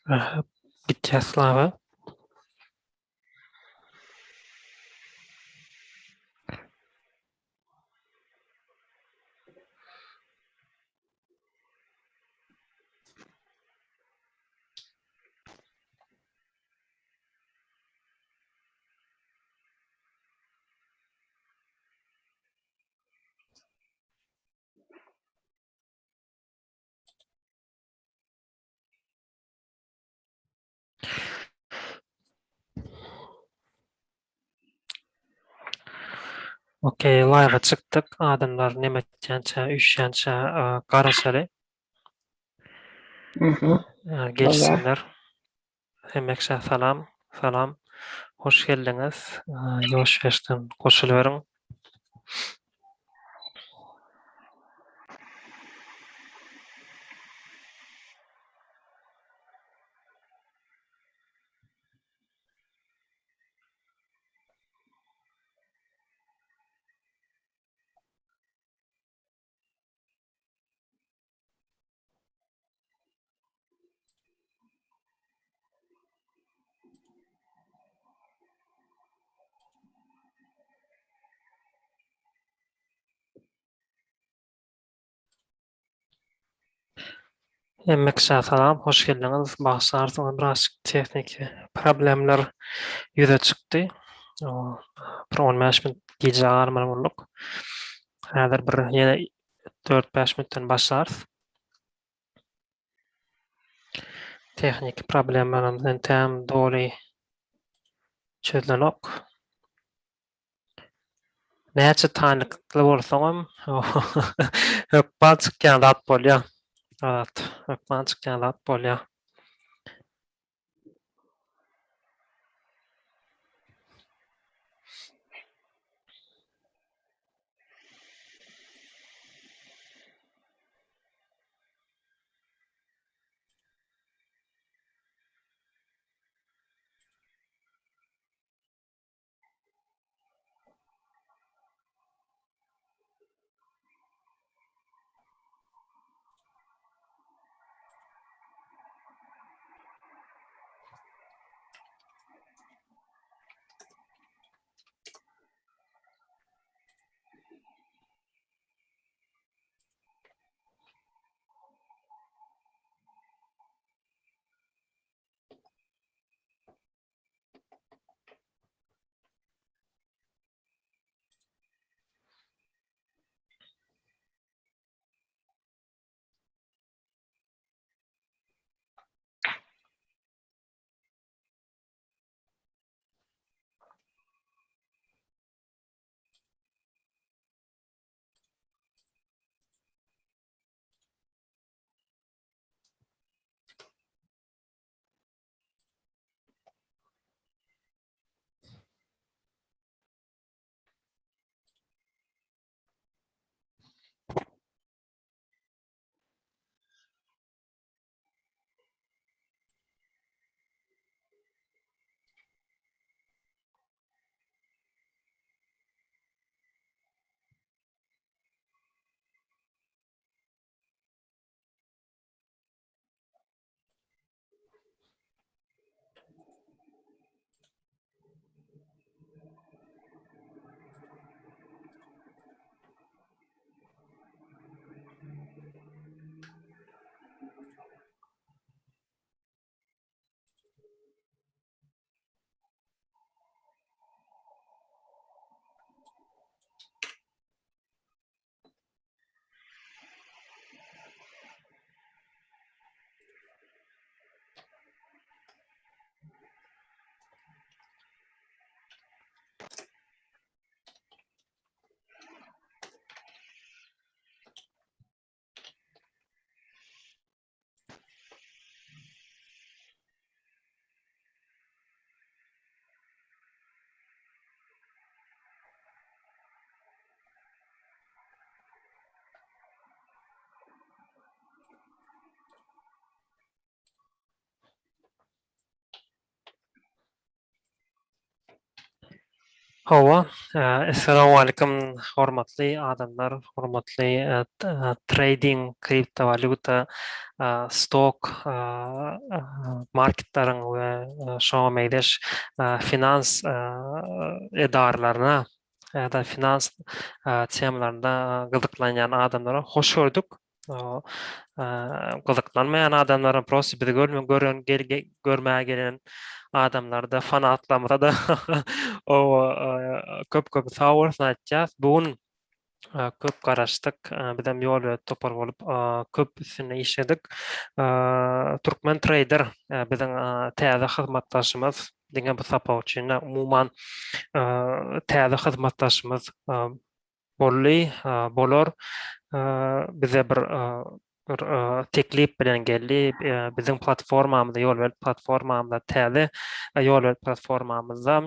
Gitýär Slawa. Okey, live-a çykdyk. Adamlar neme etýänçä, üýşýänçä garaşaly. Mhm. Gelsinler. Hemmeşe salam, salam. Hoş geldiňiz. Ýuwaş-ýuwaşdan goşulyberiň. Hemme kişä salam, hoş geldiňiz. Bagyşlarsyňyz, birazjyk tehniki problemler ýüze çykdy. Bir 15 minut gijä galmaly bolduk. Häzir bir ýene 4-5 minutdan başlarys. Tehniki problemlerimiz entäm doly çözülenok. Näçe tanykly bolsaňam hökman çykýan zat bolýar. Azat, hökman çykýan zat bolýar. Hawa, Essalamualeýkum hormatly adamlar, hormatly treýding, kriptowalýuta, stok marketleriň we şoňa meňzeş finans edaralaryna ýa-da finans temalarynda gyzyklanýan adamlara hoş gördük. Gyzyklanmaýan adamlara prosta bizi görme gören görmäge gelen adamlarda fanatlarymyza-da köp köp sag bolsun aýtýas. Bu gün köp garaşdyk. Bizem ýol topar bolup köp üstünde işledik. Türkmen Trader biziň täze hyzmatdaşymyz. Diňe bu sapak üçin däl, umuman täze hyzmatdaşymyz boldy, bolar. Bize bir bir teklip bilen geldi. Biziň platformamyzda, Ýolbert platformamyzda, täze Ýolbert platformamyzda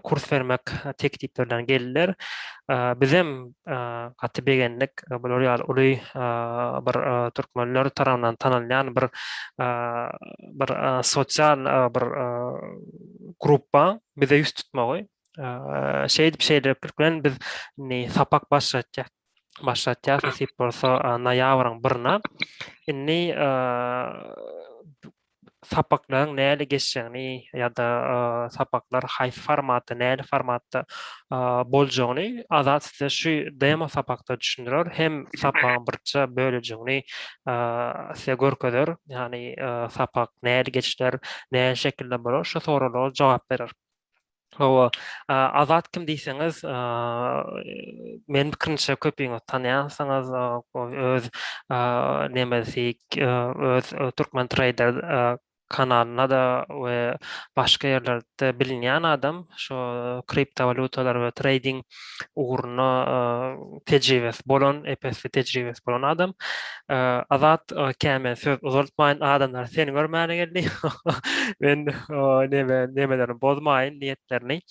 kurs bermek teklipleri bilen geldiler. Bizem gaty begendik. Bular ýaly uly bir türkmenler tarapyndan tanalýan bir bir sosial bir gruppa bize ýüz tutmagy. Şeýdip şeýlelik bilen biz indi sapak başlatýas. Başlatýas nesip bolsa noýabryň birine. Indi sapaklaryň nähili geçjegini ýa-da sapaklar haýsy formatda, nähili formatda boljagyny Azat size şu demo sapakda düşündirer. Hem sapagyň birçe bölejigini size görkezer. Ýagny sapak nähili geçiler, nähili şekilde bolar, şu soraglara jogap berer. Hawa, Azat kim diýseňiz, meniň pikirimçe köpüňiz tanaýansyňyz, öz nemesi, öz Türkmen Trader kanalynda-da we başga ýerlerde bilinýän adam, şu kriptowalýutalar we treýding ugrunda tejribesi bolan, ep-esli tejribesi bolan adam. Azat kän men söz uzaltmaýyn, adamlar seni görmäne geldi. Men neme nemelerini bozmaýyn niýetlerini.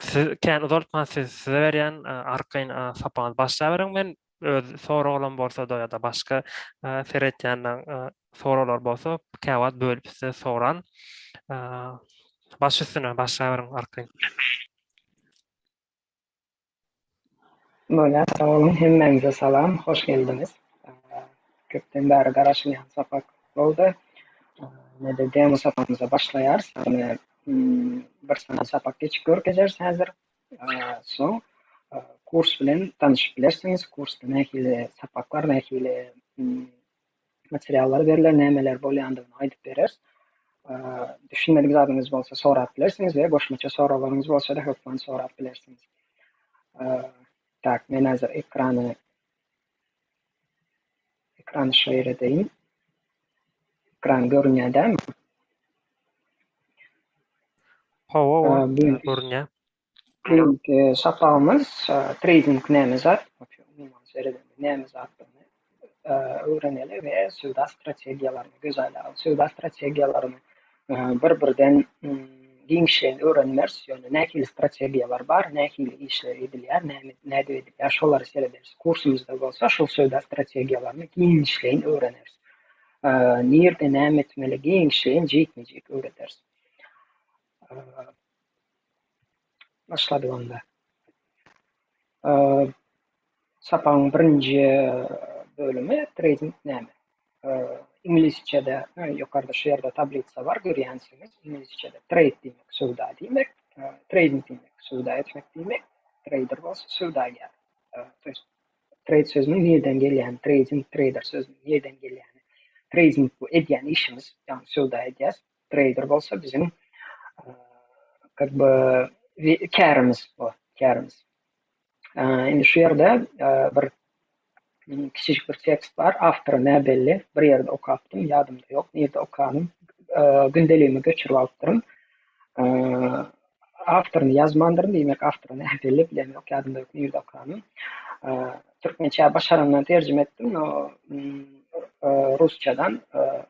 Siz kän uzaltman sözi size berýän, arkaýyn sapagyňyzy başlaberiň. Men öz soraglam bolsa-da ýa-da başga seretýän soraglar bolsa käwagt bölüp size soran. Baş üstüne başlaberiň arkaýyn. Bolýar, sag boluň, hemmäňize salam, hoş geldiňiz. Köpden bäri garaşylýan sapak boldy. Ine-de demo sapagymyza başlaýarys. Ýagny bir sany sapak geçip görkezeris häzir. Soň kurs bilen tanyşyp bilersiňiz. Kursda nähili sapaklar, nähili materiallar berler, nämeler bolýandygyny aýdyp bereris. Düşünmedik zadyňyz bolsa sorap bilersiňiz we goşmaça soraglaryňyz bolsa-da hökman sorap bilersiňiz. Tak, men häzir ekrany ekrany şeýle edeýin. Ekran görünýär dälmi? Hawa, hawa, görünýär. Bugünki sapagymyz treýding näme zat, umuman seredende näme zatdygyny öwreneli we söwda strategiýalaryna göz aýlaly. Söwda strategiýalaryny bir-birden giňişleýin öwrenmeris, ýöne nähili strategiýalar bar, nähili işler edilýär, näme nädip edilýär şolary serederis. Kursumyzda bolsa şol söwda strategiýalaryny giňişleýin öwreneris. Nirde näme etmeli giňişleýin jikme-jik öwrederis. Başladyk onda. Sapagyň birinji bölümi treýding näme? Iňlisçede ýokarda şu ýerde tablitsa bar görýänsiňiz. Iňlisçede trade diýmek söwda diýmek, treýding diýmek söwda etmek diýmek, trader bolsa söwdagär. To ýest trade sözüniň nireden gelýäni, treýding, trader sözüniň nireden gelýäni. Treýding bu edýän işimiz, ýagny söwda edýäs. Trader bolsa biziň kak by kärimiz bu, kärimiz. Indi şu ýerde bir kiçijik bir tekst bar, awtory näbelli, bir ýerde okapdym, ýadymda ýok, nirde okanym, gündeligime göçürip alypdyryn. Awtoryny ýazmandyryn, diýmek awtory näbelli, bilemok, ýadymda ýok nirde okanym. Türkmençä başarandan terjime etdim, no rusçadan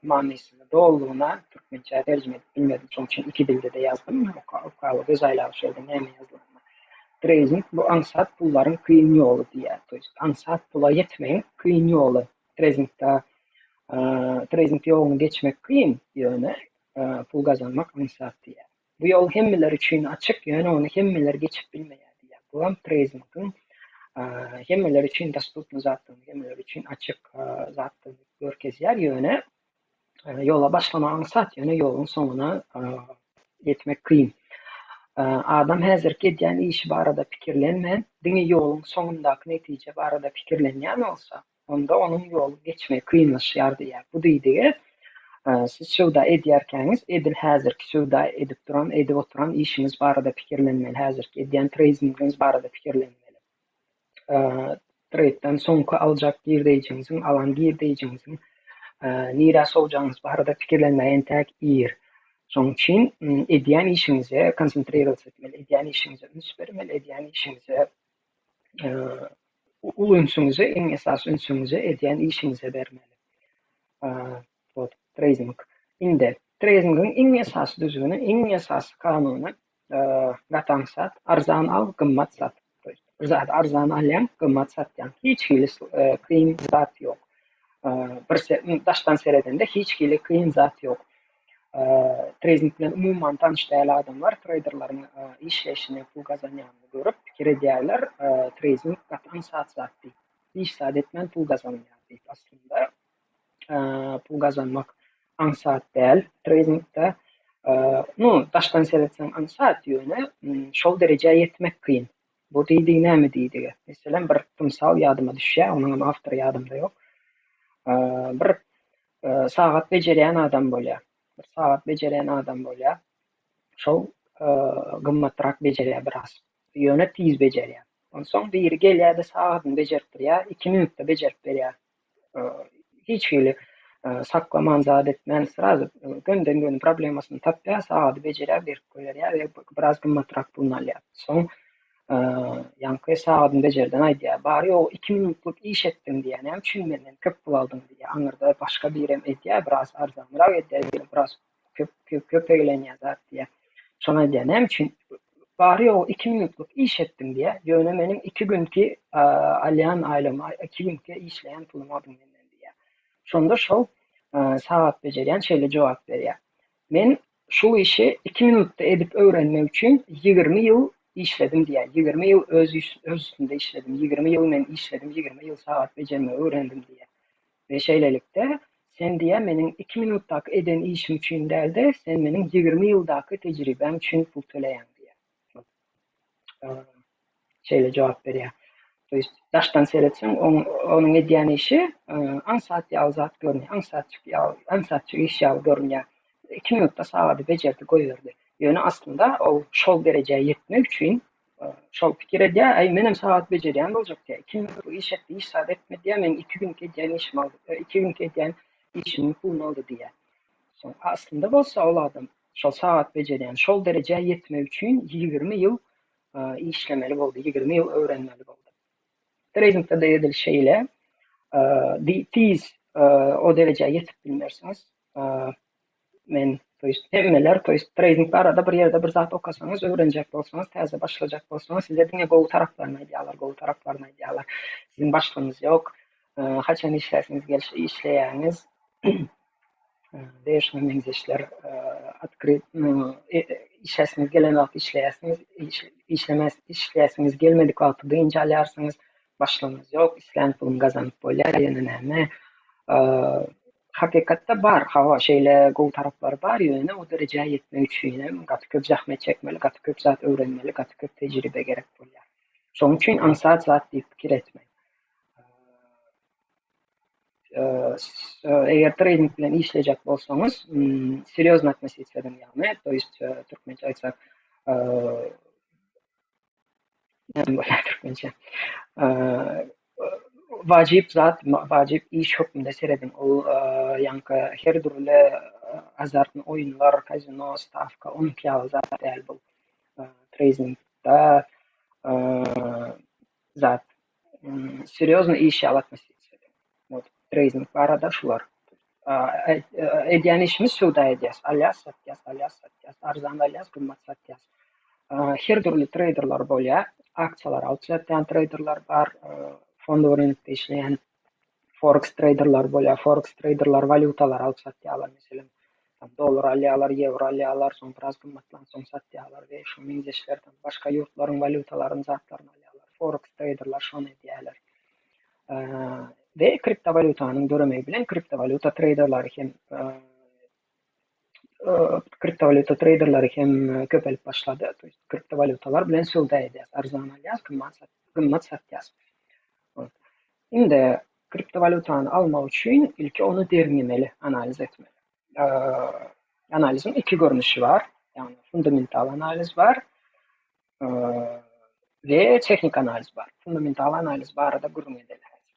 manysyny dolulygyna türkmençä terjime edip bilmedim. Şonuň üçin iki dilde-de ýazdym. Okaly göz aýlap şu ýerde näme ýazylanyna. Treýding bu aňsat pullaryň kyn ýoly diýýär. To ýest aňsat pula ýetmegiň kyn ýoly. Treýdingde treýding ýoluny geçmek kyn, ýöne pul gazanmak aňsat diýýär. Bu ýol hemmeler üçin açyk, ýöne ony hemmeler geçip bilmeýär diýýär. Bu hem treýdingiň hemmeler üçin dostupny zatdygyny, hemmeler üçin açyk zatdygyny görkezýär. Ýöne ýola başlamak aňsat, ýöne ýoluň soňuna ýetmek kyn. Adam häzirki edýän işi barada pikirlenmän, diňe ýoluň soňundaky netije barada pikirlenýän bolsa, onda onuň ýoly geçmegi kynlaşýar diýýär. Bu diýdigi, siz söwda edýärkäňiz, edil häzirki söwda edip duran, edip oturan işiňiz barada pikirlenmeli, häzirki edýän treýdingiňiz barada pikirlenmeli. Treýdden soňky aljak girdeýjiňiziň, alan girdeýjiňiziň nirä sowjagyňyz barada pikirlenmäge entäk ir. Şonuň üçin edýän işiňize konsentrirowat etmeli, edýän işiňize üns bermeli, edýän işiňize uly ünsüňizi, iň esasy ünsüňizi edýän işiňize bermeli. Wot, treýding. Indi, treýdingiň iň esasy düzgüni, iň esasy kanuny gaty aňsat, arzan al, gymmat sat. Bir zady arzan alýaň, gymmat satýaň. Hiç hili kyn zat ýok. Bir daşdan seredende hiç hili kyn zat ýok. Treýding bilen umuman tanyş däl adamlar treýderleriň işleýşini, pul gazanýanyny görüp pikir edýärler, treýding gaty aňsat zat diýip. Hiç zat etmän pul gazanylýar diýip. Aslynda pul gazanmak aňsat däl treýdingde. Nu, daşdan seretseň aňsat, ýöne şol derejä ýetmek kyn. Bu diýdigi näme diýdigi? Meselem, bir tymsal ýadyma düşýär, onuňam awtory ýadymda ýok. Bir sagat bejerýän adam bolýar. Bir sagat bejerýän adam bolýar. Şol gymmatrak bejerýär biraz. Ýöne tiz bejerýär. Onsoň biri gelýär-de sagadyny bejerip durýar, iki minutda bejerip berýär. Hiç hili saklaman zat etmän srazu gönden-göni problemasyny tapýar, sagady bejerýär, berip goýberýär we biraz gymmatrak puluny alýar. Soň Ýaňky sagadyny bejerden aýdýar, bary-ýogy iki minutlyk iş etdiň diýýär, näme üçin menden köp pul aldyň diýýär. Aňyrda başga birem edýär, biraz arzanrak edýär, ýöne biraz köp köp eglenýär zat diýýär. Şony aýdýar, näme üçin bary-ýogy iki minutlyk iş etdiň diýýär, ýöne meniň iki günki alýan aýlygymy, iki günki işleýän pulumy aldyň menden diýýär. Şonda şol sagat bejerýän şeýle jogap berýär, Men Şu işi iki minutda edip öwrenmek üçin 20 ýyl işledim diýýär. 20 ýyl öz öz üstünde işledim. 20 ýyl men işledim, 20 ýyl sagat bejermegi öwrendim diýýär. We şeýlelikde, sen diýýär, meniň iki minutdaky eden işim üçin däl-de, sen meniň 20 ýyldaky tejribäm üçin pul töleýäň diýýär. Şeýle jogap berýär. To ýest daşdan seretseň onuň edýän işi aňsat ýaly zat görünýär. Aňsatjyk ýaly, aňsatjyk iş ýaly görünýär. Iki minutda sagady bejerdi goýberdi. Ýöne aslynda ol şol derejä ýetmek üçin şol pikir edýär, aý menem sagat bejerýän boljak diýýär. Iki minut bu iş etdi, hiç zat etmedi diýýär, meň iki günki edýän işimi aldy, iki günki edýän işimiň puluny aldy diýýär. Soň aslynda bolsa ol adam şol sagat bejerýän şol derejä ýetmek üçin 20 ýyl işlemeli boldy, 20 ýyl öwrenmeli boldy. Treýdingde-de edil şeýle, tiz o derejä ýetip bilmersiňiz. Men, to ýest hemmeler, to ýest treýding barada bir ýerde bir zat okasaňyz, öwrenjek bolsaňyz, täze başlajak bolsaňyz, size diňe gowy taraplaryny aýdýarlar, gowy taraplaryny aýdýarlar. Siziň başlygyňyz ýok, haçan işläsiňiz gelse işleýäňiz. We şuňa meňzeşler otkryt işläsiňiz gelen wagt işleýärsiňiz, işlemez işläsiňiz gelmedik wagty dynç alýarsyňyz, başlygyňyz ýok, islän puluňy gazanyp bolýar, ýene näme. Hakykatda bar, hawa, şeýle gowy taraplary bar, ýöne o derejä ýetmek üçinem gaty köp zähmet çekmeli, gaty köp zat öwrenmeli, gaty köp tejribe gerek bolýar. Şonuň üçin aňsat zat diýip pikir etmäň. Eger treýding bilen işlejek bolsaňyz, serýozno atnositsa ediň, ýagny, to ýest türkmençe aýtsak, näme bolýar türkmençe? Wajyp zat, wajyp iş hökmünde serediň. Ol ýaňky her dürli azartny oýunlar, kazino, stawka, onuňky ýaly zat däl bu. Treýdingde zat serýozny iş ýaly atnositsa ediň. Wot, treýding barada şular. Edýän işimiz söwda edýäs. Alýas, satýas, alýas, satýas. Arzan alýas, gymmat satýas. Her dürli treýderler bolýar. Aksiýalar alyp satýan treýderler bar, fondowy rynokda işleýän forex treýderler bolýar. Forex treýderler walýutalary alyp satýarlar, meselem. Tam dollar alýarlar, ýewro alýarlar, soň biraz gymmatlansoň satýarlar we şuňa meňzeşlerden başga ýurtlaryň walýutalaryny zatlaryny alýarlar. Forex treýderler şony edýärler. We kriptowalýutanyň döremegi bilen kriptowalýuta treýderleri hem kriptowalýuta treýderleri hem köpelip başlady. To ýest kriptowalýutalar bilen söwda edýäs. Arzan alýas, gymmat gymmat satýas. Indi kriptowalýutany almak üçin ilki ony derňemeli, analiz etmeli. Analiziň iki görnüşi bar. Ýagny fundamental analiz bar we tehnik analiz bar. Fundamental analiz barada gürrüň edeli häzir.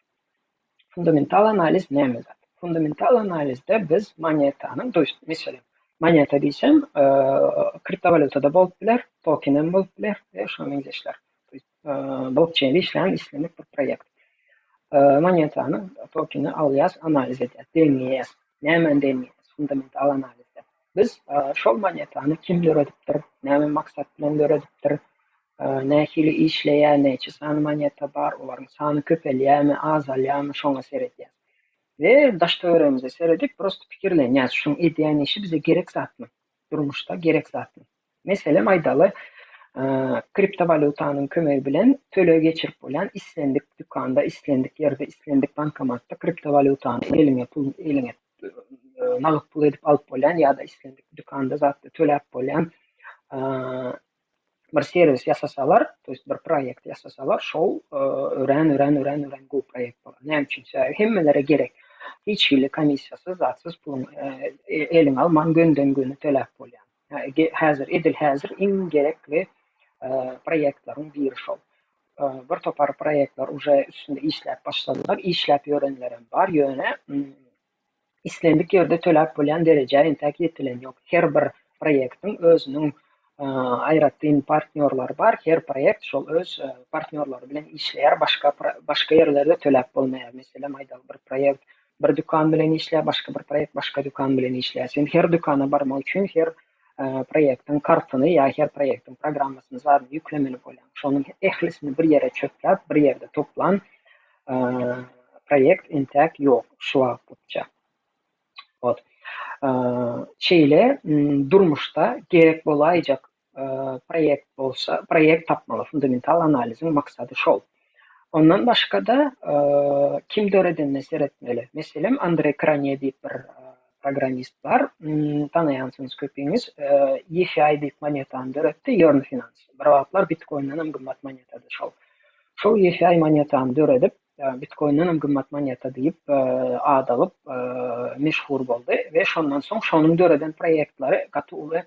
Fundamental analiz näme zat? Fundamental analizde biz monetanyň, to ýest meselem, moneta diýsem, kriptowalýutada bolup biler, token hem bolup biler we şuňa meňzeşler. To ýest blokçeýnde işleýän islendik bir proýekt. Monetany, tokeni alýas, analiz edýäs, derňeýäs. Nämäni derňeýäs fundamental analizde? Biz şol monetany kim döredipdir, näme maksat bilen döredipdir, nähili işleýär, näçe sany moneta bar, olaryň sany köpelýärmi, azalýarmy, şoňa seredýäs. We daş-töweregimize seredip, prosto pikirlenýäs, şuň edýän işi bize gerek zatmy? Durmuşda gerek zatmy? Meselem aýdaly, kriptowalýutanyň kömegi bilen töleg geçirip bolýan islendik dükanda, islendik ýerde, islendik bankomatda kriptowalýutany eliňe pul eliňe nagt pul edip alyp bolýan ýa-da islendik dükanda zatda töläp bolýan bir serwis ýasasalar, to ýest bir proýekt ýasasalar, şol örän örän örän örän gowy proýekt bolar. Näme üçin? Sebäbi hemmelere gerek. Hiç hili komissiýasyz, zatsyz puluň eliňe alman gönden-göni töläp bolýan. Häzir, edil häzir iň gerekli proýektleriň biri şol. Bir topar proýektler uje üstünde işläp başladylar, işläp ýörenlerem bar, ýöne islendik ýerde töläp bolýan derejä entäk ýetilen ýok. Her bir proýektiň özüniň aýratyn partnýorlary bar, her proýekt şol öz partnýorlary bilen işleýär, başga başga ýerlerde töläp bolmaýar. Meselem, aýdaly bir proýekt bir dükan bilen işleýär, başga bir proýekt başga dükan bilen işleýär. Sen her dükana barmak üçin her proýektiň kartyny ýa her proýektiň programmasyny zadyny ýüklemeli bolýaň. Şonuň ählisini bir ýere çöpläp, bir ýerde toplan proýekt entäk ýok şu wagtlykça. Wot. Şeýle durmuşda gerek bolaýjak proýekt bolsa, proýekt tapmaly. Fundamental analiziň maksady şol. Ondan başga-da kim döredenine seretmeli. Meselem, Andreý Kraniýe diýip bir programmist bar. Tanaýansyňyz köpiňiz. EFI diýip monetany döretdi, Yearn Finance. Bir wagtlar bitkoinden hem gymmat monetady şol. Şol EFI monetany döredip, bitkoinden hem gymmat moneta diýip ad alyp meşhur boldy we şondan soň şonuň döreden proýektleri gaty uly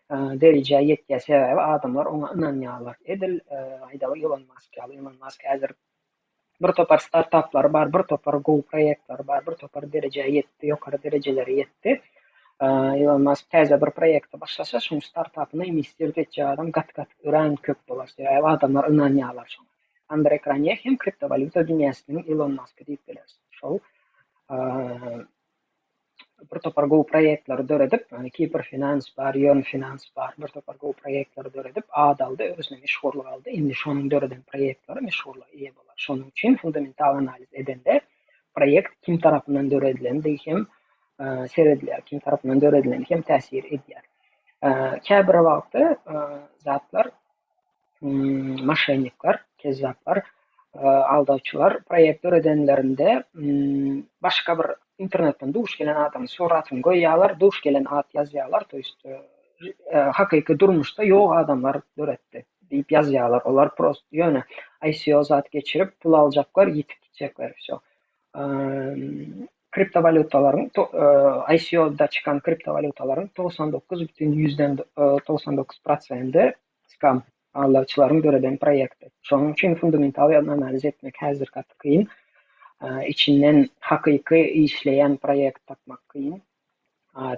derejä ýetýär. Sebäbi adamlar oňa ynanýarlar. Edil aýdaly Elon Musk ýaly. Elon Musk häzir bir topar startaplary bar, bir topar gowy proýektleri bar, bir topar derejä ýetdi, ýokary derejelere ýetdi. Elon Musk täze bir proýekte başlasa, şoň startapyna inwestirsiýa etjek adam gaty-gaty örän köp bolar. Sebäbi adamlar ynanýarlar şoňa. Andreý Kraniýe hem kriptowalýuta dünýäsiniň Elon Musky diýip bileris. Şol bir topar gowy proýektleri döredip, ýagny Kipr Finans bar, Yearn Finans bar, bir topar gowy proýektleri döredip, ad aldy, özüne meşhurlyk aldy. Indi şonuň döreden proýektleri meşhurlyga eýe bolar. Şonuň üçin fundamental analiz edende proýekt kim tarapyndan döredilendigi hem seredilýär, kim tarapyndan döredileni hem täsir edýär. Käbir wagtda zatlar Moşennikler, kezzaplar, aldawçylar proýekt döredenlerinde başga bir internetden duş gelen adamyň suratyny goýýarlar, duş gelen at ýazýarlar, to ýest hakyky durmuşda ýok adamlar döretdi diýip ýazýarlar. Olar prost ýöne ICO zat geçirip pul aljaklar, ýitip gitjekler wsё. Kriptowalýutalaryň ICO-da çykan kriptowalýutalaryň 99 bütin ýüzden 99 prosendi Skam, aldawçylaryň döreden proýekti. Şonuň üçin fundamental analiz etmek häzir gaty kyn. Içinden hakyky işleýän proýekt tapmak kyn.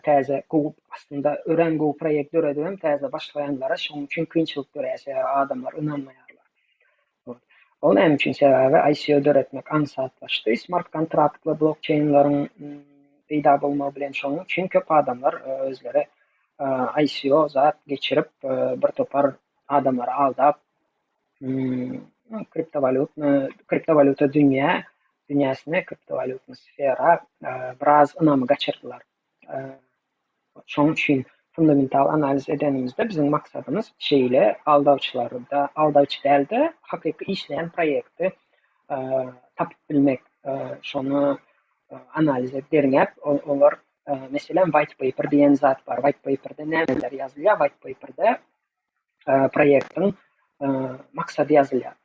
Täze gowy, aslynda örän gowy proýekt döredibem täze başlaýanlara şonuň üçin kynçylyk döreýär, sebäbi adamlar ynanmaýarlar. Ol näme üçin? Sebäbi ICO döretmek aňsatlaşdy, smart kontraktly blokçeýnleriň peýda bolmagy bilen şonuň üçin köp adamlar özleri ICO zat geçirip bir topar adamlary aldap kriptowalýutny kriptowalýuta dünýä dünýäsine kriptowalýutny sfera biraz ynamy gaçyrdylar. Şonuň üçin fundamental analiz edenimizde biziň maksadymyz şeýle aldawçylarda, aldawçy däl-de, hakyky işleýän proýekti tapyp bilmek, şony analiz edip derňäp, olar meselem white paper diýen zat bar. White paperde nämeler ýazylýar? White paperde proýektiň maksady ýazylýar.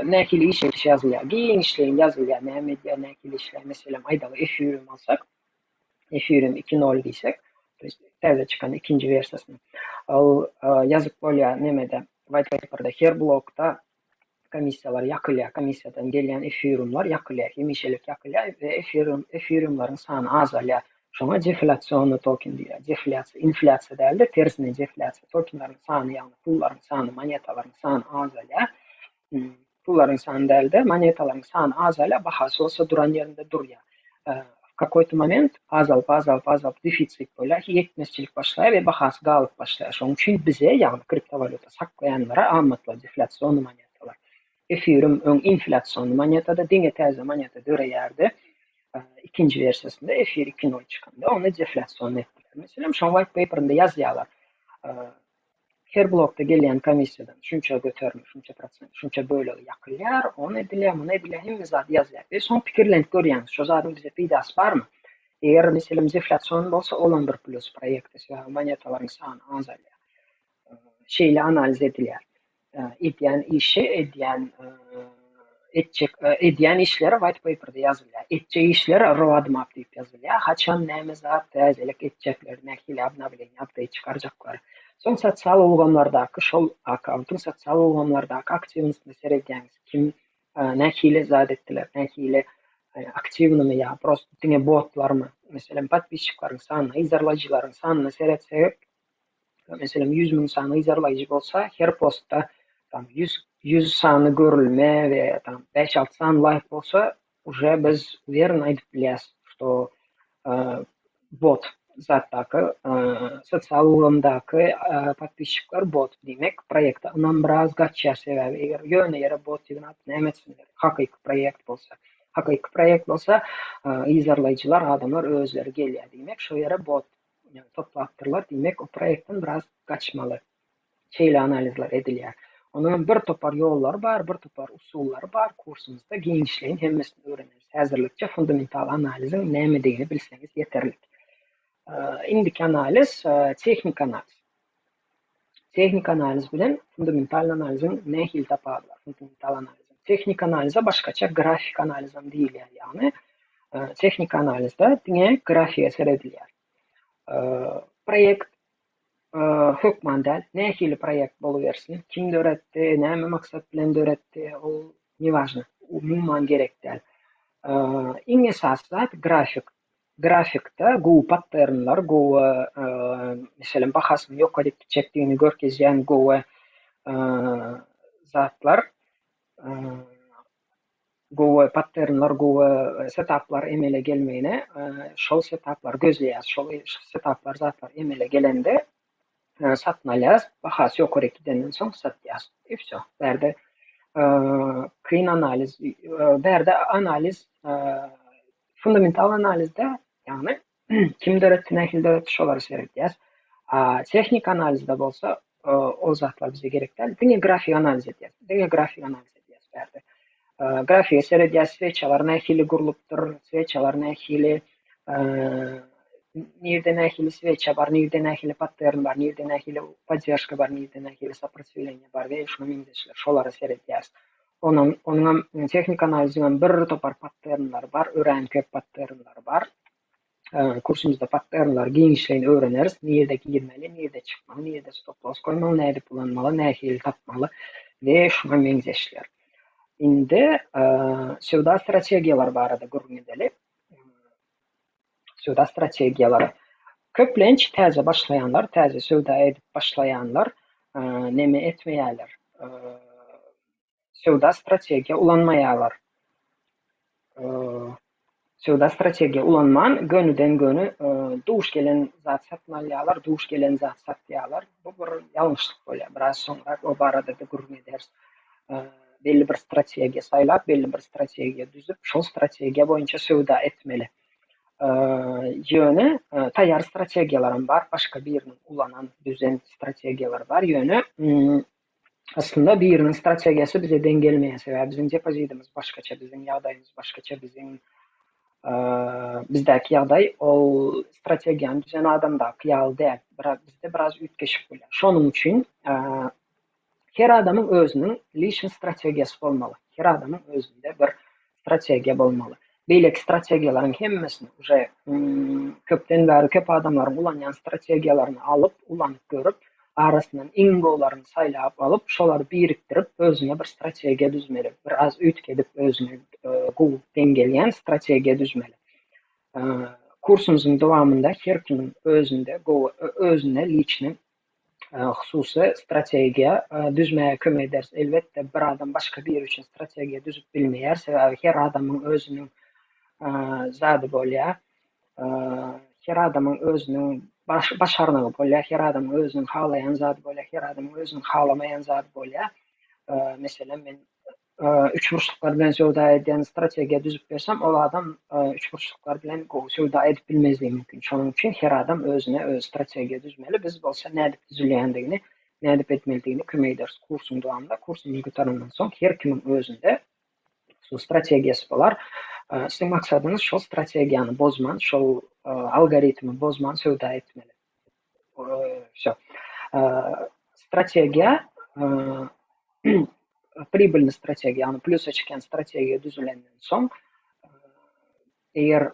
Nähili iş edişi ýazylýar. Giňişleýin ýazylýar. Näme edýär, nähili işleýär. Meselem, aýdaly Ethereum alsak, Ethereum 2.0 diýsek, to ýest täze çykan ikinji wersiýasyny. Ol ýazyp bolýar nemede, white paperde her blokda komissiýalar ýakylýar, komissiýadan gelýän efirumlar ýakylýar, hemişelik ýakylýar we efirium efiriumlaryň sany azalýar. Şoňa deflýasionnyý token diýilýär. Deflýasiýa, inflýasiýa däl-de, tersine deflýasiýa. Tokenleriň sany, ýagny pullaryň sany, monetalaryň sany azalýar. Pullaryň sany däl-de, monetalaryň sany azalýar, bahasy bolsa duran ýerinde durýar. W kakoý-to moment azalyp, azalyp, azalyp defisit bolýar, ýetmezçilik başlaýar we bahasy galyp başlaýar. Şonuň üçin bize, ýagny kriptowalýuta saklaýanlara amatly deflýasionnyý monetalar. Efirum öň inflýasionnyý monetada, diňe täze moneta döreýärdi. Ikinji wersiýasynda efir 2.0 çykanda ony deflýasionnyý etdiler. Meselem, şoň white paperinde ýazýarlar. Her blokda gelýän komissiýadan şunça göterim, şunça prosent, şunça bölegi ýakylýar, ony edilýär, muny edilýär, hemme zady ýazýar. We soň pikirlenip görýäňiz, şo zadyň bize peýdasy barmy? Eger, meselem, deflasion bolsa, olam bir plýus proýekte, sebäbi monetalaryň sany azalýar. Şeýle analiz edilýär. Edýän işi, edýän etjek edýän işleri white paperde ýazylýar. Etjek işleri roadmap diýip ýazylýar. Haçan näme zat täzelik etjekler, nähili obnowleniýe, update çykarjaklar. Soň sosial ulgamlardaky şol akkauntyň sosial ulgamlardaky aktiwnostyna seredýäňiz. Kim nähili zat etdiler, nähili aktiwnymy ýa prosto diňe botlarmy. Meselem, podpisçikleriň sanyna, yzarlaýjylaryň sanyna seretsek, Meselem, 100 müň sany yzarlaýjy bolsa, her postda tam 100 100 sany görülme we tam 5-6 sany laýk bolsa, uje biz uwerno aýdyp bilýäs, što bot zatdaky sosial ulgamdaky podpisçikler bot diýmek, proýekte ynam biraz gaçýar, sebäbi eger ýöne ýere bot ýygnap näme etsinler, hakyky proýekt bolsa. Hakyky proýekt bolsa, yzarlaýjylar, adamlar özleri gelýär diýmek, şo ýere bot toplapdyrlar, diýmek o proýektden biraz gaçmaly. Şeýle analizler edilýär. Onuň bir topar ýollary bar, bir topar usullary bar. Kursumyzda giňişleýin hemmesini öwreneris. Häzirlikçe fundamental analiziň nämedigini bilseňiz ýeterlik. Indiki analiz tehniki analiz. Tehniki analiz bilen fundamental analiziň nähili tapawudy bar? Fundamental analiziň. Tehniki analize başgaça grafik analizem diýilýär. Ýagny tehniki analizde diňe grafige seredilýär. Proýekt hökman däl. Nähili proýekt bolubersin, kim döretdi, näme maksat bilen döretdi, ol newažno, umuman gerek däl. Iň esasy zat grafik. Grafikde gowy patternler, gowy, meselem, bahasynyň ýokaryk gitjekdigini görkezýän gowy zatlar, gowy patternler, gowy setaplar emele gelmegine şol setaplary gözleýäris. Şol setaplar, zatlar emele gelende satyn alýarys. Bahasy ýokaryk gidenden soň satýarys. I wsýo. Bärde kyn analiz, bärde analiz Fundamental analizde, ýagny kim döretdi, nähili döretdi şolara seredýäs. A tehniki analizde bolsa ol zatlar bize gerek däl. Diňe grafik analiz edýäs. Diňe grafik analiz edýäs bärde. Grafige seredýäs, sveçalar nähili gurlupdyr, sveçalar nähili nirde nähili sveça bar, nirde nähili pattern bar, nirde nähili podderžka bar, nirde nähili soprotивleniýe bar we şuňa meňzeşler. Şolara seredýäs. Onuň onuňam tehniki analiziňem bir topar patternleri bar, örän köp patternleri bar. Kursumyzda patternleri giňişleýin öwreneris. Nirde girmeli, nirde çykmaly, nirde stop loss goýmaly, nädip ulanmaly, nähili tapmaly we şuňa meňzeşler. Indi söwda strategiýalary barada gürrüň edeli. Söwda strategiýalary. Köplenç täze başlaýanlar, täze söwda edip başlaýanlar neme etmeýärler? Söwda strategiýa ulanmaýarlar. Söwda strategiýa ulanman gönüden-göni duş gelen zat satyn alýarlar, duş gelen zat satýarlar. Bu bir ýalňyşlyk bolýar. Biraz soňrak o barada-da gürrüň ederis. Belli bir strategiýa saýlap, belli bir strategiýa düzüp, şol strategiýa boýunça söwda etmeli. Ýöne taýýar strategiýalaram bar, başga biriniň ulanan, düzen strategiýalary bar. Ýöne aslynda biriniň strategiýasy bize deň gelmeýär. Sebäbi biziň depozitimiz başgaça, biziň ýagdaýymyz başgaça, biziň bizdäki ýagdaý ol strategiýany düzen adamdaky ýaly däl. Biraz bizde biraz üýtgeşik bolýar. Şonuň üçin Her adamyň özüniň liçny strategiýasy bolmaly. Her adamyň özünde bir strategiýa bolmaly. Beýleki strategiýalaryň hemmesini uje köpden bäri köp adamlaryň ulanýan strategiýalaryny alyp, ulanyp görüp, arasyndan iň gowularyny saýlap alyp, şolary birikdirip özüňe bir strategiýa düzmeli. Biraz üýtgedip özüňe gowy deň gelýän strategiýa düzmeli. Kursumyzyň dowamynda her kimiň özünde gowy özüne liçny hususy strategiýa düzmäge kömek ederis. Elbetde, bir adam başga biri üçin strategiýa düzüp bilmeýär, sebäbi her adamyň özüniň zady bolýar. Her adamyň özüniň başarnygy bolýar, her adamyň özüniň halaýan zady bolýar, her adamyň özüniň halamaýan zady bolýar. Meselem, men üçburçluklar bilen söwda edýän strategiýa düzüp bersem, ol adam üçburçluklar bilen gowy söwda edip bilmezligi mümkin. Şonuň üçin her adam özüne öz strategiýa düzmeli. Biz bolsa nädip düzülýändigini, nädip etmelidigini kömek ederis kursuň dowamynda. Kursumyz gutarandan soň her kimiň özünde şu strategiýasy bolar. Siziň maksadyňyz şol strategiýany bozman, şol algoritmi bozman söwda etmeli. Wsё. Strategiýa pribylny strategiýa, ýagny plýusa çykýan strategiýa düzülenden soň, eger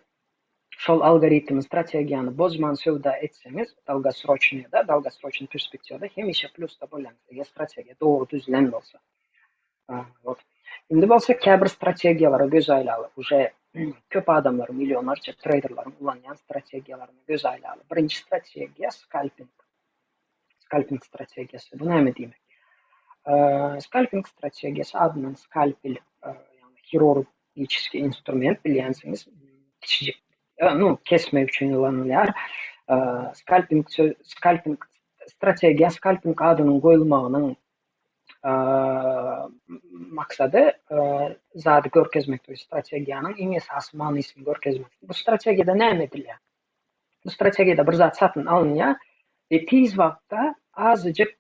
şol algoritmi, strategiýany bozman söwda etseňiz, dolgosroçnyda, dolgosroçnyý perspektiwada hemişe plýusda bolýaňyz, eger strategiýa dogry düzülen bolsa. Wot. Indi bolsa käbir strategiýalara göz aýlaly. Uje köp adamlaryň, millionlarça treýderleriň ulanýan strategiýalaryna göz aýlaly. Birinji strategiýa skalping. Skalping strategiýasy. Bu näme diýmek? Skalping strategiýasy adyndan skalpel, ýagny hirurgiçeskiý instrument bilýänsiňiz, kiçijik, nu, kesmek üçin ulanylýar. Skalping skalping strategiýa skalping adynyň goýulmagynyň maksady zady görkezmek, to ýest strategiýanyň iň esasy manysyny görkezmek. Bu strategiýada näme edilýär? Bu strategiýada bir zat satyn alynýar we tiz wagtda azajyk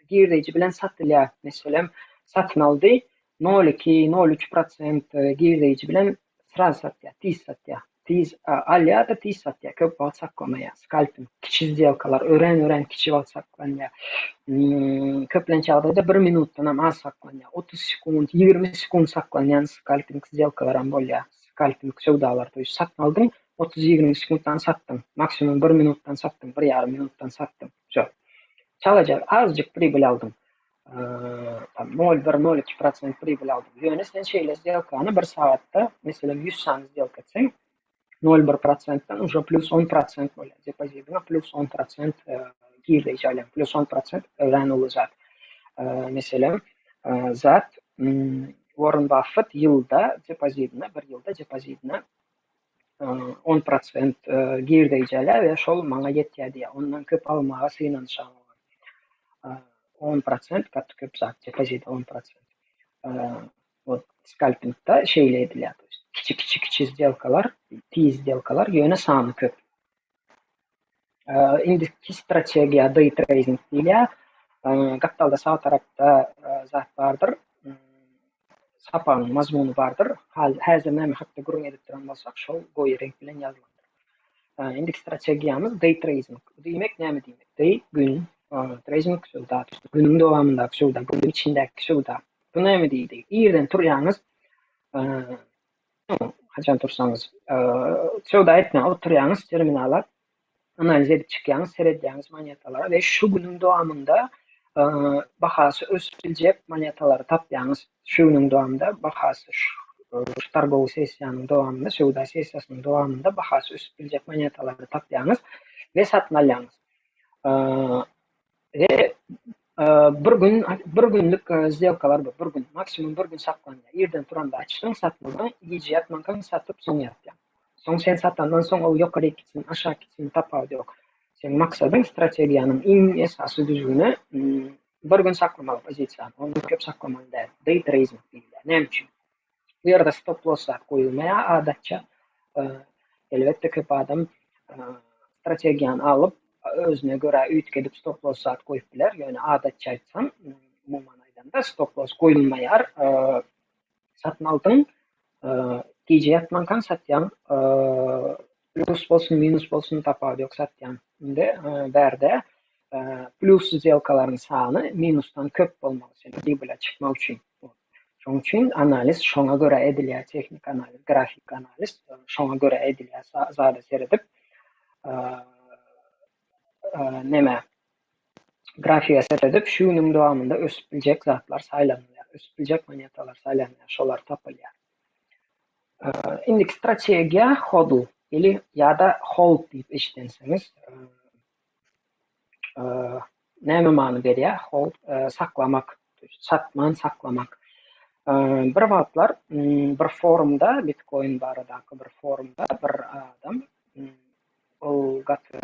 girdeji bilen satylýar. Meselem, satyn aldy, nol iki, nol üç prosent girdeji bilen sraz satýar, tiz satýar. Tiz alýar-da tiz satýar, köp wagt saklamaýar. Skalping, kiçi sdelkalar örän-örän kiçi wagt saklanýar. Köplenç ýagdaýda bir minutdanam az saklanýar. 30 sekunt, 20 sekunt saklanýan skalping sdelkalaram bolýar. Skalping söwdalar, to ýest satyn aldyň, 30-20 sekuntdan satdyň, maksimum bir minutdan satdyň, bir ýarym minutdan satdyň. Wsýo. Çalaja azajyk pribıl aldyň. Tam nol bir, nol iki prosent pribıl aldyň. Ýöne sen şeýle sdelkany bir sagatda, meselem, ýüz sany sdelka etseň, nol bir prosentden uje plýus on prosent bolýar. Depozidiňe plýus on prosent girdeji alýaň. Plýus on prosent örän uly zat. Meselem, zat Warren Buffett ýylda depozidine, bir ýylda depozidine on prosent girdeji alýar we şol maňa ýetýär diýýär. Ondan köp almaga synanyşanok. 10% gaty köp zat, depozit 10%. Wot skalpingde şeýle edilýär. Kiçi kiçi kiçi sdelkalar, tiz sdelkalar, ýöne sany köp. Indiki strategiýa day trading diýilýär. Gapdalda sag tarapda zat bardyr. Sapagyň mazmuny bardyr. Häzir näme hakda gürrüň edip duran bolsak, şol goýy reňk bilen ýazylandyr. Indiki strategiýamyz day trading. Bu diýmek näme diýmek? Day gün, trading söwda, günüň dowamyndaky söwda, günüň içindäki söwda. Bu näme diýdi? Irden turýaňyz, haçan tursaňyz, söwda etmän oturýaňyz terminala, analiz edip çykýaňyz, seredýäňiz monetalara we şu günüň dowamynda bahasy ösüp biljek monetalary tapýaňyz. Şu günüň dowamynda bahasy şu targowy sessiýanyň dowamynda, söwda sessiýasynyň dowamynda bahasy ösüp biljek monetalary tapýaňyz we satyn alýaňyz. We bir gün bir günlük sdelkalar bu, bir gün, maksimum bir gün saklanýar. Irden turanda açdyň, satyn aldyň, gije ýatmankaň satyp soň ýatýaň. Soň sen satandan soň ol ýokaryk gitsin, aşak gitsin tapawudy ýok. Seň maksadyň strategiýanyň iň esasy düzgüni bir gün saklamaly pozisiýany, ondan köp saklamaly däl. Day trading diýilýär. Näme üçin? Bu ýerde stop loss zat goýulmaýar adatça. Elbetde köp adam strategiýany alyp özüne görä üýtgedip stop loss zat goýup biler. Ýöne adatça aýtsam, umuman aýdanda stop loss goýulmaýar. Satyn aldyň, gije ýatmankaň satýaň, plýus bolsun, minus bolsun tapawudy ýok satýaň. Indi bärde plýus sdelkalaryň sany minusdan köp bolmaly seniň pribylä çykmak üçin. Şonuň üçin analiz şoňa görä edilýär, tehniki analiz, grafik analiz şoňa görä edilýär, zada seredip neme grafige seredip şu günüň dowamynda ösüp biljek zatlar saýlanylýar, ösüp biljek monetalar saýlanylýar, şolar tapylýar. Indiki strategiýa hodl ili ýa-da hold diýip eşidensiňiz. Näme many berýär? Hold saklamak, satman saklamak. Bir wagtlar bir forumda, bitcoin baradaky bir forumda bir adam ol gaty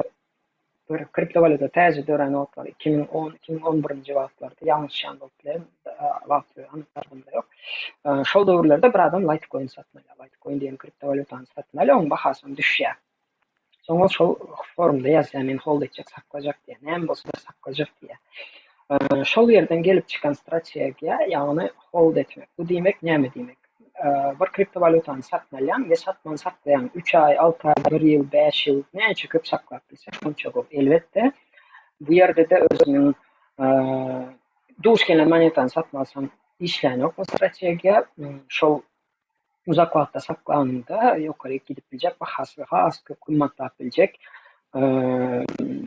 bir kriptowalýuta täze dörän wagtlar 2010, 2011-nji wagtlarda ýalňyşýan bolup bilerin, wagty anyk ýadymda ýok. Şol döwürlerde bir adam Litecoin satyn alýar. Litecoin diýen kriptowalýutany satyn alýar, onuň bahasam düşýär. Soň ol şol forumda ýazýar, men hold etjek, saklajak diýýär. Näme bolsa-da saklajak diýýär. Şol ýerden gelip çykan strategiýa, ýagny hold etmek. Bu diýmek näme diýmek? Bir kriptowalýutany satyn alýaň we satman saklaýaň. Üç aý, alty aý, bir ýyl, bäş ýyl, näçe köp saklap bilseň şonça gowy. Elbetde, bu ýerde-de özüniň duş gelen monetany satyn alsaň işlänok bu strategiýa. Şol uzak wagtda saklanyňda ýokaryk gidip biljek, bahasy has köp gymmatlap biljek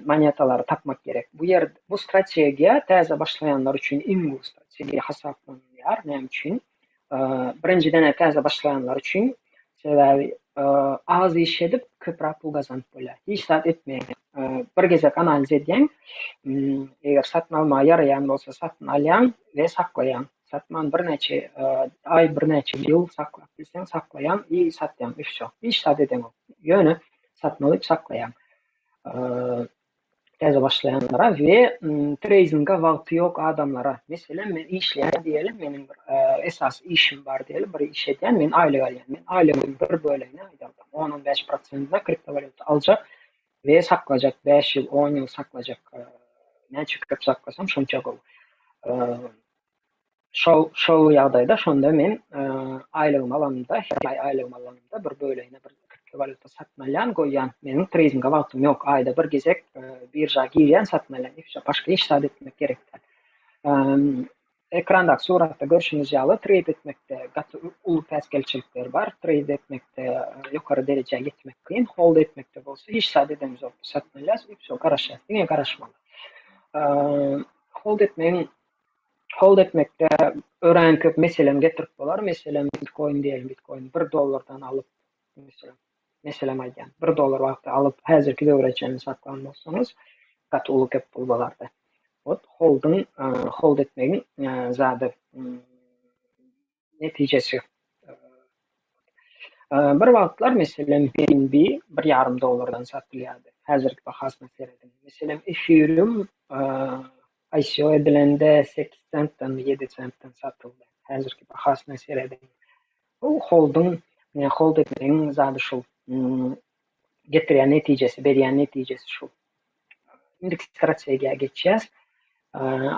monetalary tapmak gerek. Bu ýer bu strategiýa täze başlaýanlar üçin iň gowy strategiýa hasaplanylýar. Näme üçin? Birinjiden täze başlaýanlar üçin, sebäbi az iş edip köpräk pul gazanyp bolýar. Hiç zat etmeýäň. Bir gezek analiz edýäň, eger satyn almaga ýaraýan bolsa satyn alýaň we saklaýaň. Satman birnäçe aý, birnäçe ýyl saklap bilseň saklaýaň i satýaň i wsýo. Hiç zat edeňok. Ýöne satyn alyp saklaýaň. Täze başlaýanlara we treýdinge wagty ýok adamlara. Meselem men işleýän diýeli, meniň bir esasy işim bar diýeli, bir iş edýän, men aýlyk alýan. Men aýlygymyň bir bölegini aýdalsam on-on bäş prosentine kriptowalýuta aljak we saklajak, bäş ýyl, on ýyl saklajak. Näçe köp saklasam şonça gowy. Şol şol ýagdaýda şonda men aýlygymy alanymda, her aý aýlygymy alanymda bir bölegine bir kriptowalýuta satyn alýan, goýýan. Meniň treýdinge wagtym ýok. Aýda bir gezek birža girýän, satyn alýan. I wsýo, başga hiç zat etmek gerek däl. Ekrandaky suratda görşüňiz ýaly, treýd etmekde gaty uly päsgelçilikler bar. Treýd etmekde ýokary derejä ýetmek kyn, hold etmekde bolsa hiç zat edemzok. Satyn alýas, i wsýo, garaşýas. Diňe garaşmaly. Hold etmegiň Hold etmekde örän köp meselem getirip bolar. Meselem, bitcoin diýelim, bitcoin bir dollardan alyp, meselem, meselem aýdýan, bir dollar wagty alyp, häzirki döwre çenli saklan bolsaňyz, gaty uly köp pul bolardy. Ot holduň, hold etmegiň zady, netijesi. Bir wagtlar, meselem, BNB bir ýarym dollardan satylýardy. Häzirki bahasyna serediň. Meselem, Ethereum ICO edilende sekiz sentden, ýedi sentden satyldy. Häzirki bahasyna serediň. Bu holduň, hold etmegiň zady şul. Getirýän netijesi, berýän netijesi şul. Indiki strategiýa geçýäs.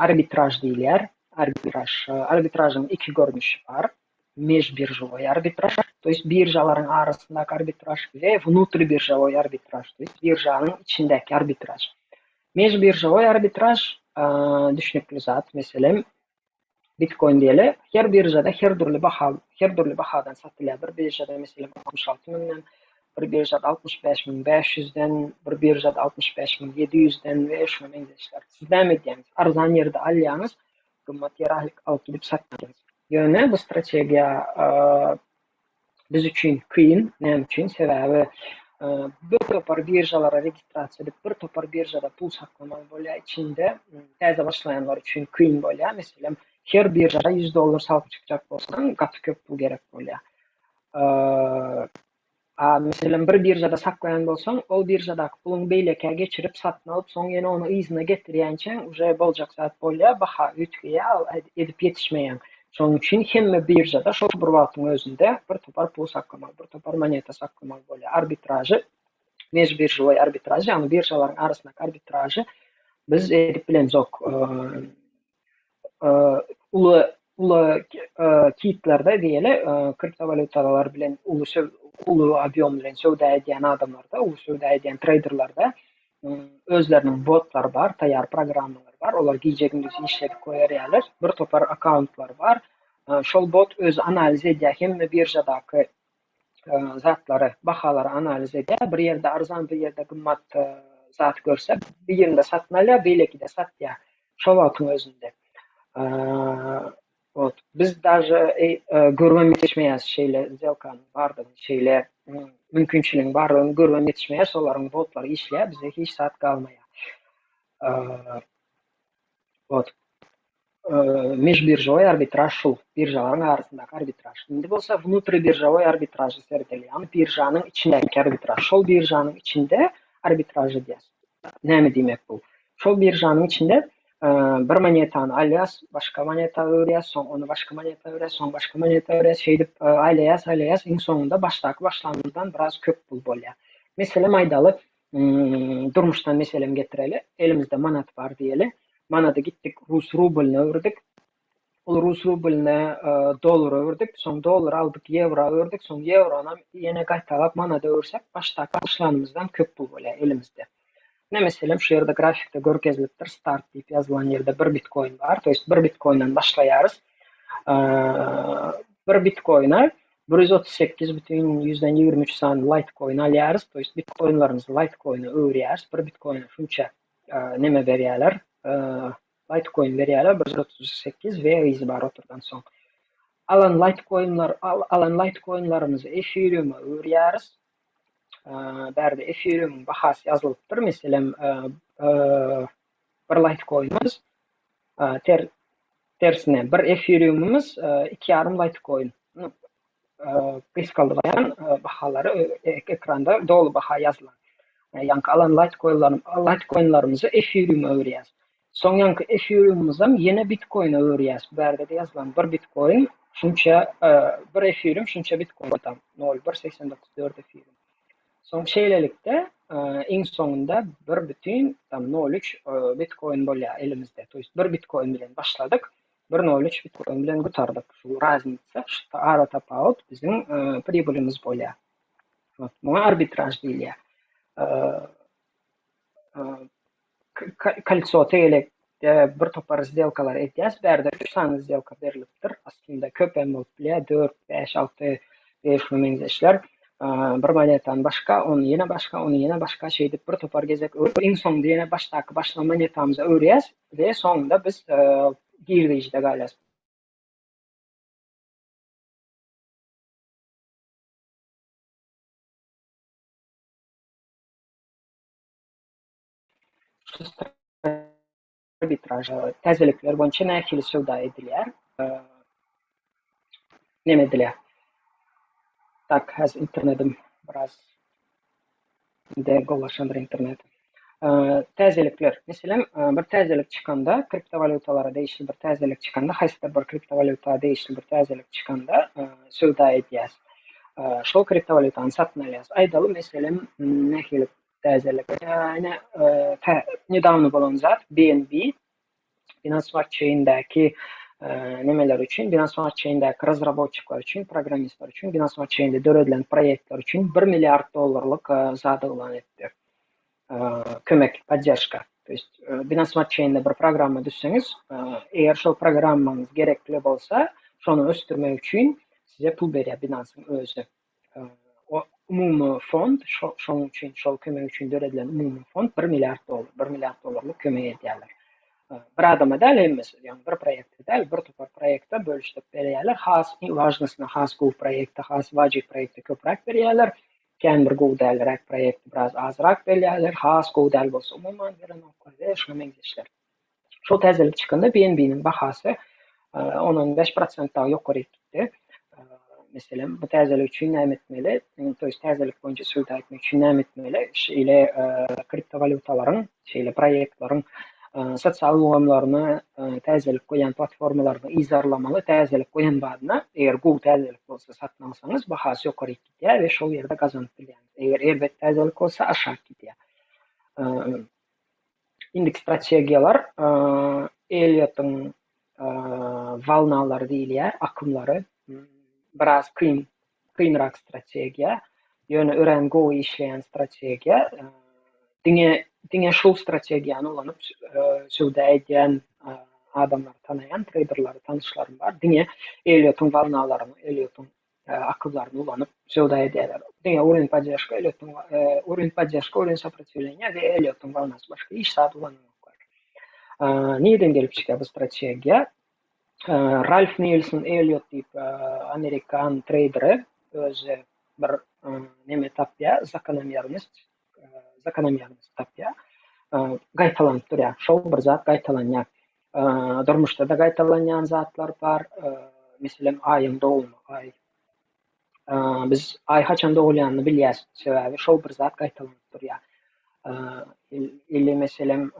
Arbitraž diýilýär. Arbitraž. Arbitražyň iki görnüşi bar. Межбиржевой arbitraž, to ýest biržalaryň arasyndaky arbitraž we wnutribiržewoý arbitraž, to ýest biržanyň içindäki arbitraž. Межбиржевой arbitraž düşnükli zat, meselem, Bitcoin diýeli, her biržada her dürli baha, her dürli bahadan satylýar. Bir biržada meselem 66 müňden, bir biržada 65 500-den, bir biržada 65 700-den we şuňa meňzeşler. Siz näme edýäňiz? Arzan ýerde alýaňyz, gymmat ýere alyp gidip satýaňyz. Ýöne bu strategiýa biz üçin kyn. Näme üçin? Sebäbi bir topar biržalara registrasiýa edip, bir topar biržada pul saklamaly bolýar. Içinde täze başlaýanlar üçin kyn bolýar. Meselem, her biržada 100 dollar salyp çykjak bolsaň, gaty köp pul gerek bolýar. A meselem, bir biržada saklaýan bolsaň, ol biržadaky puluňy beýlekä geçirip, satyn alyp, soň ýene ony yzyna getirýänçäň, uje boljak zat bolýar, baha üýtgeýär, edip ýetişmeýäň. Şonuň üçin hemme biržada şol bir wagtyň özünde bir topar pul saklamaly, bir topar moneta saklamaly bolýar. Arbitražy, mežbiržewoý arbitraž, ýagny biržalaryň arasyndaky arbitražy biz edip bilemzok. Uly uly kitlerde diýeli, kriptowalýutalar bilen uly uly obýom bilen söwda edýän adamlarda, uly söwda edýän treýderlerde özleriniň botlary bar, taýýar programmalary bar. Olar gije-gündiz işledip goýberýärler. Bir topar akkauntlary bar. Şol bot özi analiz edýär hemme biržadaky zatlary, bahalary analiz edýär. Bir ýerde arzan, bir ýerde gymmat zat görse, birinde satyn alýar, beýlekide satýar. Şol wagtyň özünde. Wot, biz daže görübem ýetişmeýäs şeýle zdelkanyň bardygyny, şeýle mümkinçiligiň bardygyny görübem ýetişmeýäs, olaryň botlary işleýär, bize hiç zat galmaýar. Wot. Mežbiržewoý arbitraž şul, biržalaryň arasyndaky arbitraž. Indi bolsa wnutribiržewoý arbitraža seredeli, ýagny biržanyň içindäki arbitraž. Şol biržanyň içinde arbitraž edýäs. Näme diýmek bu? Şol biržanyň içinde bir monetany alýas, başga moneta öwürýäs, soň ony başga moneta öwürýäs, soň başga moneta öwürýäs, şeýdip aýlaýas, aýlaýas, iň soňunda başdaky başlanymyzdan biraz köp pul bolýar. Meselem aýdaly, durmuşdan meselem getireli, elimizde manat bar diýeli, manady gitdik rus rublyna öwürdik, ol rus rublyny dollara öwürdik, soň dollary aldyk ýewro öwürdik, soň ýewronam ýene gaýtalap manada öwürsek, başdaky başlanymyzdan köp pul bolýar elimizde. Ine meselem şu ýerde grafikde görkezilipdir start diýip ýazylan ýerde bir bitkoin bar, to ýest bir bitkoinden başlaýarys. Bir bitkoine 138 bütin ýüzden 23 sany litecoin alýarys, to ýest bitkoinlerimizi litecoine öwürýäris. Bir bitkoine şunça neme berýärler, litecoin berýärler 138 we yzy bar oturdan soň. Alan litecoinler alan litecoinlerimizi ethereum-a öwürýäris. Bärde Ethereum-yň bahasy ýazylypdyr. Meselem, bir Litecoin-imiz ter tersine bir Ethereum-ymyz 2,5 Litecoin. Gysgaldylan bahalary ekranda doly baha ýazylan. Ýaňky alan Litecoin-larym Litecoin-larymyzy Ethereum-a öwürýäs. Soň ýaňky Ethereum-ymyzam ýene Bitcoin-a öwürýäs. Bu bärde-de ýazylan bir Bitcoin şunça bir Ethereum şunça Bitcoin tam nol bir 89 dört Ethereum. Soň şeýlelikde iň soňunda bir bütin tam nol üç Bitcoin bolýar elimizde. To ýest bir Bitcoin bilen başladyk, bir nol üç Bitcoin bilen gutardyk. Şu raznitsa, şu ara tapawut biziň pribylymyz bolýar. Muňa arbitraž diýilýär. Kolso tegelekde bir topar sdelkalar edýäs. Bärde üç sany sdelka berlipdir. Aslynda köp hem bolup bilýär. 4, 5, 6 we şuna meňzeşler. Bir monetany başga, ony ýene başga, ony ýene başga şeýdip bir topar gezek öwrüp, iň soňunda ýene başdaky başlan monetamyza öwürýäs we soňunda biz girdejide galýas. Arbitraž täzelikler boýunça nähili söwda edilýär? Näme edilýär? Tak, häzir internetim biraz indi gowlaşandyr internet. Täzelikler. Meselem, bir täzelik çykanda, kriptowalýutalara degişli bir täzelik çykanda, haýsydyr bir kriptowalýuta degişli bir täzelik çykanda söwda edýäs. Şol kriptowalýutany satyn alýas. Aýdaly, meselem, nähili täzelik. Ine, nedawno bolan zat BNB, Binance Smart Chain-däki nemeler üçin, Binance Smart Chain-däki razraboçikler üçin, programmistler üçin, Binance Smart Chain-de döredilen proýektler üçin 1 milliard dollarlyk zat yglan etdi. Kömek, podderşka. To ýest Binance Smart Chain-de bir programma düzseňiz, eger şol programmaňyz gerekli bolsa, şony ösdürmek üçin size pul berýär Binance-yň özi. O umumy fond, şonuň üçin, şol kömek üçin döredilen umumy fond 1 milliard dollar, 1 milliard dollarlyk kömek edýärler. Bir adama däl hemmesi, ýagny bir proýekte däl, bir topar proýekte bölüşdirip berýärler. Has wažnysyna, has gowy proýekte, has wajyp proýekte köpräk berýärler. Kän bir gowy dälräk proýekte biraz azrak berýärler. Has gowy däl bolsa umuman berenoklar we şuňa meňzeşler. Şol täzelik çykanda BNB-niň bahasy on-on 5 prosent dagy ýokaryk gitdi. Meselem, bu täzelik üçin näme etmeli? To ýest täzelik boýunça söwda etmek üçin näme etmeli? Şeýle kriptowalýutalaryň, şeýle proýektleriň. Sosial ulgamlaryny täzelik goýýan platformalaryny yzarlamaly, täzelik goýan badyna, eger gowy täzelik bolsa satyn alsaňyz, bahasy ýokaryk gidýär we şol ýerde gazanyp bilýäňiz. Eger erbet täzelik bolsa aşak gidýär. Indiki strategiýalar Elliottyň wolnalary diýilýär, akymlary. Biraz kyn, kynrak strategiýa. Ýöne örän gowy işleýän strategiýa. Diňe diňe şul strategiýany ulanyp söwda edýän adamlary tanaýan, treýderleri tanyşlarym bar. Diňe Elliottyň wolnalaryny, Elliottyň akymlaryny ulanyp söwda edýärler. Diňe urin poddežka, Elliottyň urin poddežka, urin soprotiwleniýa we Elliottyň wolnasy başga hiç zat ulananoklar. Nireden gelip çykýar bu strategiýa? Ralf Nilson Elliot diýip amerikan treýderi özi bir neme tapýar, zakonomýernost, zakonomýernost tapýar. Gaýtalanyp durýar. Şol bir zat gaýtalanýar. Durmuşda-da gaýtalanýan zatlar bar. Meselem, aýyň dogulmagy, aý Biz aý haçan dogulýanyny bilýäs, sebäbi şol bir zat gaýtalanyp durýar. Ili meselem,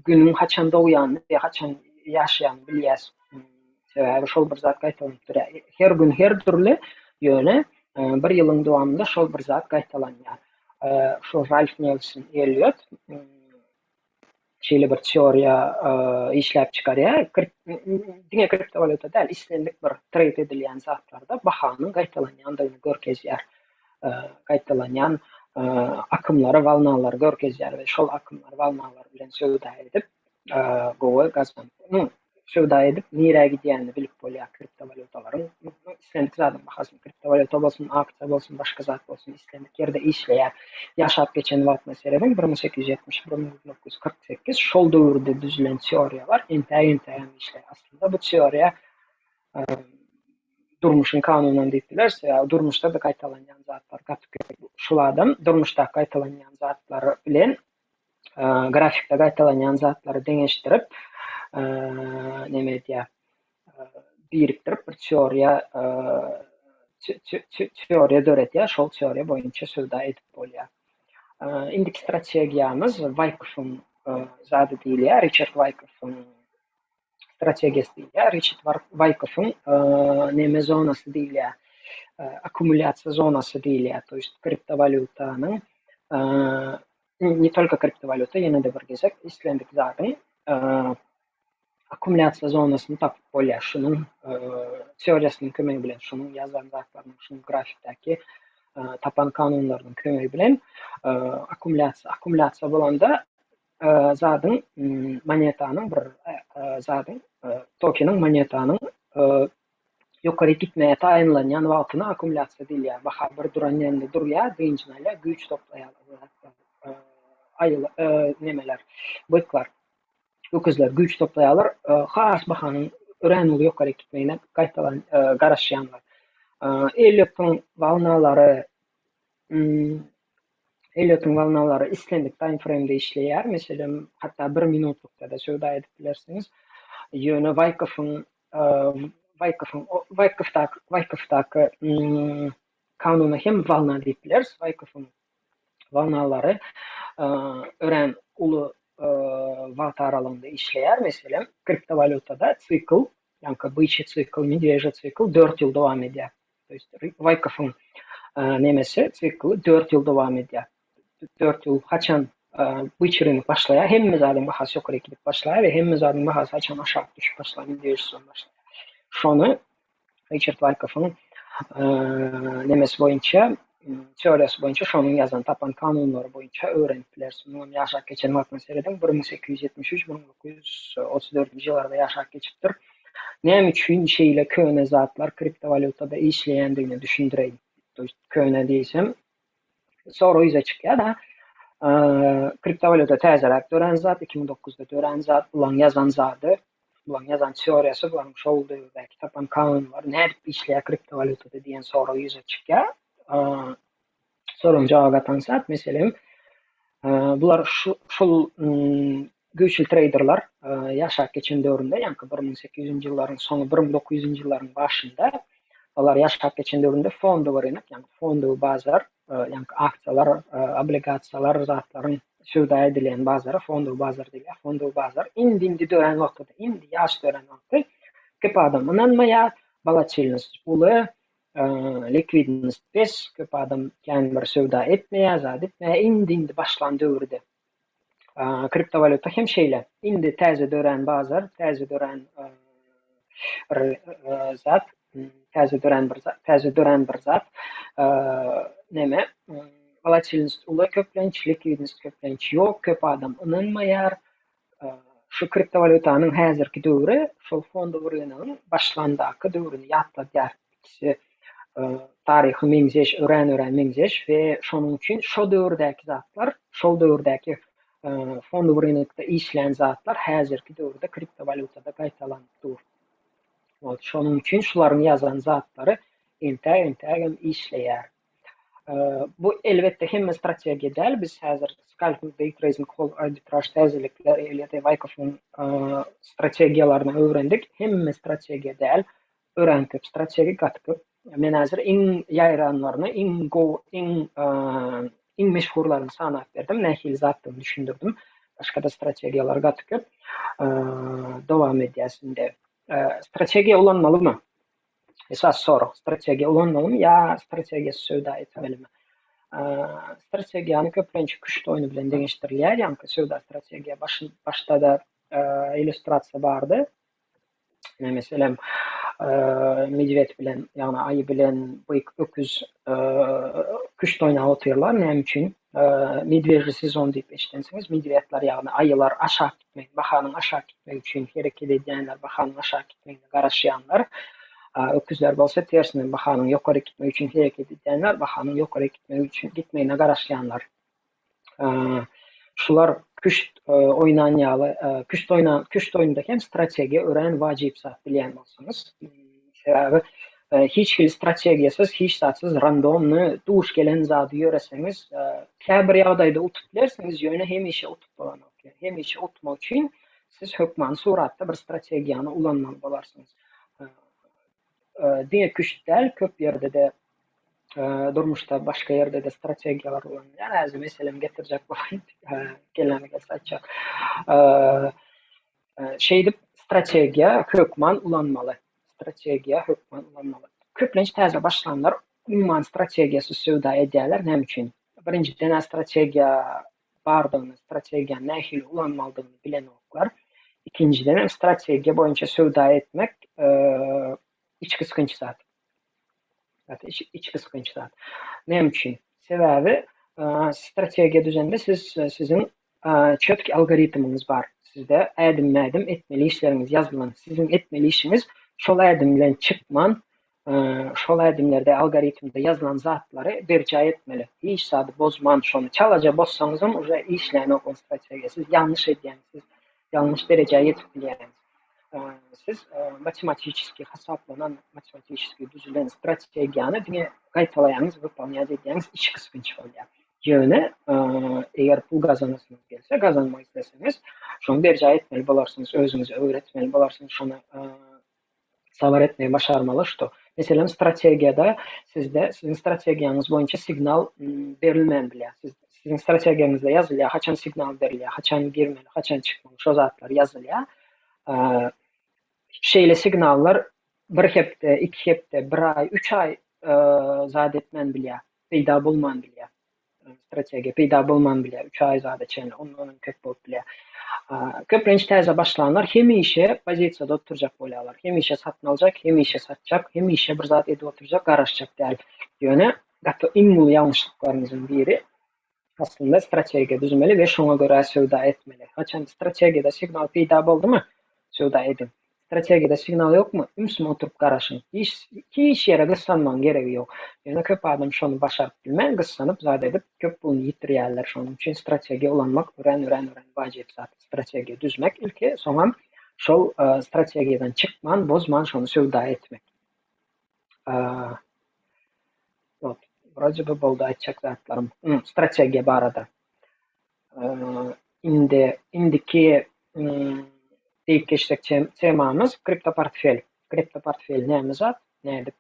günüň haçan dogýanyny we haçan ýaşaýanyny bilýäs. Sebäbi şol bir zat gaýtalanyp durýar. Her gün her dürli, ýöne bir ýylyň dowamynda şol bir zat gaýtalanýar. Şol Ralf Nelson Elliot şeýle bir teoriýa işläp çykarýar. Diňe kriptowalýuta däl, islendik bir treýd edilýän zatlarda bahanyň gaýtalanýandygyny görkezýär. Gaýtalanýan akymlary, wolnalary görkezýär we şol akymlar, wolnalar bilen söwda edip, gowy gazanyp, söwda edip nirä gidýänini bilip bolýar kriptowalýutalaryň islendik zadyň bahasyny kriptowalýuta bolsun aksiýa bolsun başga zat bolsun islendik ýerde işleýär. Ýaşap geçen wagtyna serediň 1870 1948 şol döwürde düzülen teoriýalar entäk entägem işleýär. Aslynda bu teoriýa durmuşyň kanunam diýip bileris sebäbi durmuşda-da gaýtalanýan zatlar gaty köp. Şul adam durmuşdaky gaýtalanýan zatlar bilen grafikde gaýtalanýan zatlary deňeşdirip neme edýär birikdirip bir teoriýa teoriýa döredýär şol teoriýa boýunça söwda edip bolýar. Indiki strategiýamyz Waýkowyň zady diýilýär Riçard Waýkowyň strategiýasy diýilýär. Riçard Waýkowyň neme zonasy diýilýär. Akkumulýasiýa zonasy diýilýär. To ýest kriptowalýutanyň ne tolko kriptowalýuta, ýene-de bir gezek islendik zadyň akkumulýasiýa zonasyny tapyp bolýar. Şunuň teoriýasynyň kömegi bilen, şunuň ýazan zatlarynyň, şunuň grafikdäki tapan kanunlarynyň kömegi bilen akkumulýasiýa, akkumulýasiýa bolanda zadyň monetanyň bir zadyň tokeniň monetanyň ýokary gitmäge taýynlanýan wagtyna akkumulýasiýa diýilýär. Baha bir duran ýerinde durýar, dynjyny alýar, güýç toplaýar aýylar nemeler, byklar, öküzler güýç toplaýarlar. Has bahanyň örän uly ýokary gitmegine gaýtalan garaşýanlar. Elliottyň walnalary Elliottyň wolnalary islendik taýmfreýmde işleýär. Meselem, hatda bir minutlykda-da söwda edip bilersiňiz. Ýöne Waýkowyň Waýkowyň Waýkowdaky Waýkowdaky kanuna hem wolna diýip bileris. Waýkowyň wolnalary örän uly wagt aralygynda işleýär. Meselem, kriptowalýutada sikl, ýaňky byçy sikl, medweži sikl dört ýyl dowam edýär. To ýest Waýkowyň nemesi sikli dört ýyl dowam edýär. Dört ýyl haçan byçyrynyp başlaýar, hemme zadyň bahasy ýokary gidip başlaýar we hemme zadyň bahasy haçan aşak düşüp başlaýar, medweži başlaýar. Şony Riçard Waýkowyň nemesi boýunça, teoriýasy boýunça şonuň ýazan tapan kanunlary boýunça öwrenip bilersiň. Munuň ýaşap geçen wagtyna serediň, 1873, 1934-nji ýyllarda ýaşap geçipdir. Näme üçin şeýle köne zatlar kriptowalýutada işleýändigini düşündireýin. To ýest köne diýsem sorag ýüze çykýar-da. Kriptowalýuta täzeräk dörän zat, 2009-da dörän zat, bulaň ýazan zady, bulaň ýazan teoriýasy, bularyň şol döwürdäki tapan kanunlary nädip işleýär kriptowalýutada diýen sorag ýüze çykýar. Soragyň jogaby gaty aňsat. Meselem, bular şu şul güýçli treýderler ýaşap geçen döwründe, ýaňky 1800-nji ýyllaryň soňy, 1900-nji ýyllaryň başynda olar ýaşap geçen döwründe fondowy rynok, ýagny fondowy bazar. Ýagny aksiýalar, obligasiýalar zatlaryň söwda edilýän bazary fondowy bazar diýilýär. Fondowy bazar indi-indi dörän wagtydy, indi ýaş dörän wagty köp adam ynanmaýar, wolatilnost uly, likwidnost pes, köp adam kän bir söwda etmeýär, zat etmeýär, indi-indi başlan döwrüdi. Kriptowalýuta hem şeýle. Indi täze dörän bazar, täze dörän bir zat, täze dörän bir zat, täze dörän bir zat. Neme, wolatilnost uly köplenç, likwidnost köplenç ýok, köp adam ynanmaýar. Şu kriptowalýutanyň häzirki döwri şol fondowy rynagyň başlandaky döwrüni ýatladýar. İkisi taryhy meňzeş, örän-örän meňzeş we şonuň üçin şo döwürdäki zatlar, şol döwürdäki fondowy rynokda işlän zatlar häzirki döwürde kriptowalýutada gaýtalanyp dur. Wot şonuň üçin şularyň ýazan zatlary entäk-entägem işleýär. Bu elbetde hemme strategiýa däl, biz häzir scalping, day trading, call arbitraj täzelikler, Elliot Wyckoffyň strategiýalaryny öwrendik. Hemme strategiýa däl. Örän köp strategiýa gaty köp. Men häzir iň ýaýranlaryny, iň gowy, iň iň meşhurlaryny sanap berdim, nähili zatdygyny düşündirdim. Başga-da strategiýalar gaty köp. Dowam edýäs indi. Strategiýa ulanmalymy? Esasy sorag, strategiýa ulanmalymy ýa strategiýasyz söwda etmelimi? Strategiýany köplenç küşt oýny bilen deňeşdirilýär, ýaňky söwda strategiýa başda-da illýustrasiýa bardy. Ine, meselem, medwed bilen, ýagny aýy bilen byk, öküz küşt oýnap otyrlar. Näme üçin? Medwežji sezon diýip eşidensiňiz. Medwedler, ýagny aýylar aşak gitmek, bahanyň aşak gitmegi üçin hereket edýänler, bahanyň aşak gitmegine garaşýanlar. Öküzler bolsa tersine, bahanyň ýokary gitmegi üçin hereket edýänler, bahanyň ýokary gitmegi üçin gitmegine garaşýanlar. Şular küşt oýnan ýaly, küşt oýnan, küşt oýnunda hem strategiýa örän wajyp zat bilýän bolsaňyz. Sebäbi hiç hili strategiýasyz, hiç zatsyz randomny duş gelen zady ýöreseňiz, käbir ýagdaýda utup bilersiňiz, ýöne hemişe utup bolanok. Hemişe utmak üçin siz hökmany suratda bir strategiýany ulanmaly bolarsyňyz. Diňe küşt däl, köp ýerde-de durmuşda başga ýerde-de strategiýalar ulanylýar. Häzir meselem getirjek bolaýyn, kelläme gelse aýtjak. Şeýdip strategiýa hökman ulanmaly. Strategiýa hökman ulanmaly. Köplenç täze başlanlar umuman strategiýasyz söwda edýärler. Näme üçin? Birinjiden-ä strategiýa bardygyny, strategiýany nähili ulanmalydygyny bilenoklar. Ikinjidenem strategiýa boýunça söwda etmek içgysgynç zat. Gaty içgysgynç zat. Näme üçin? Sebäbi strategiýa düzende siz siziň çötki algoritmiňiz bar. Sizde ädimme-ädim etmeli işleriňiz ýazylan. Siziň etmeli işiňiz şol ädim bilen çykman, şol ädimlerde algoritmde ýazylan zatlary berjaý etmeli. Hiç zady bozman şony çalaja bozsaňyzam uje işlänok ol strategiýa. Siz ýalňyş edýäňiz. Siz ýalňyş derejä ýetip bilýäňiz. Siz matematiçeskiý hasaplanan, matematiçeskiý düzülen strategiýany diňe gaýtalaýaňyz, wypolnýat edýäňiz, içgysgynç bolýar. Ýöne eger pul gazanasyňyz gelse, gazanmak isleseňiz, şony berjaý etmeli bolarsyňyz, özüňize öwretmeli bolarsyňyz, şony sabar etmegi başarmaly, şto meselem strategiýada sizde siziň strategiýaňyz boýunça signal berilmän bilýär. Siz siziň strategiýaňyzda ýazylýar, haçan signal berilýär, haçan girmeli, haçan çykmaly, şo zatlar ýazylýar. Şeýle signallar bir hepde, iki hepde, bir aý, üç aý zat etmän bilýär, peýda bolman bilýär. Strategiýa peýda bolman bilýär, üç aý zada çenli, ondan hem köp bolup bilýär. Köplenç täze başlanlar hemişe pozisiýada oturjak bolýarlar. Hemişe satyn aljak, hemişe satjak, hemişe bir zat edip oturjak, garaşjak däl. Ýöne gaty iň uly ýalňyşlyklaryňyzyň biri aslynda strategiýa düzmeli we şoňa görä söwda etmeli. Haçan strategiýada signal peýda boldumy, söwda ediň. Strategiýada signal ýokmy? Ümsüm oturyp garaşyň. Hiç hiç ýere gyssanmagyň geregi ýok. Ýöne köp adam şony başaryp bilmän, gyssanyp zat edip, köp puluny ýitirýärler. Şonuň üçin strategiýa ulanmak örän örän örän wajyp zat. Strategiýa düzmek ilki, soňam şol strategiýadan çykman, bozman şony söwda etmek. Wot, wroje by boldy aýtjak zatlarym. Strategiýa barada. Indi indiki diýip geçsek temamyz kripto portfel. Kripto portfel näme zat? Nädip?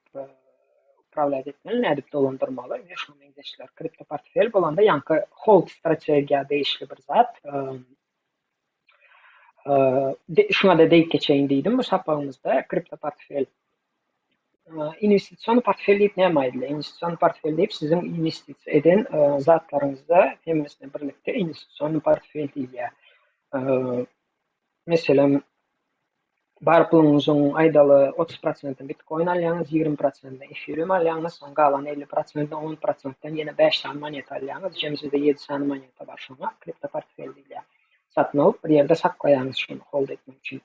uprawlýat etmeli, nädip dolandyrmaly we şuňa meňzeşler. Kripto portfel bolanda ýaňky hold strategiýa degişli bir zat. Şuňa-da degip geçeýin diýdim bu sapagymyzda kripto portfel. Investision portfel diýip näme aýdylýar? Investision portfel diýip siziň investisiýa eden zatlaryňyzda hemmesine birlikde investision portfel diýilýär. Meselem, bar puluňyzyň aýdaly 30 prosentini bitkoin alýaňyz, 20 prosentini efirium alýaňyz, soň galan 50 prosentini 10 prosentden ýene 5 sany moneta alýaňyz, jemi sizde 7 sany moneta bar şoňa kripto portfel diýilýär. Satyn alyp bir ýerde saklaýaňyz şony hold etmek üçin.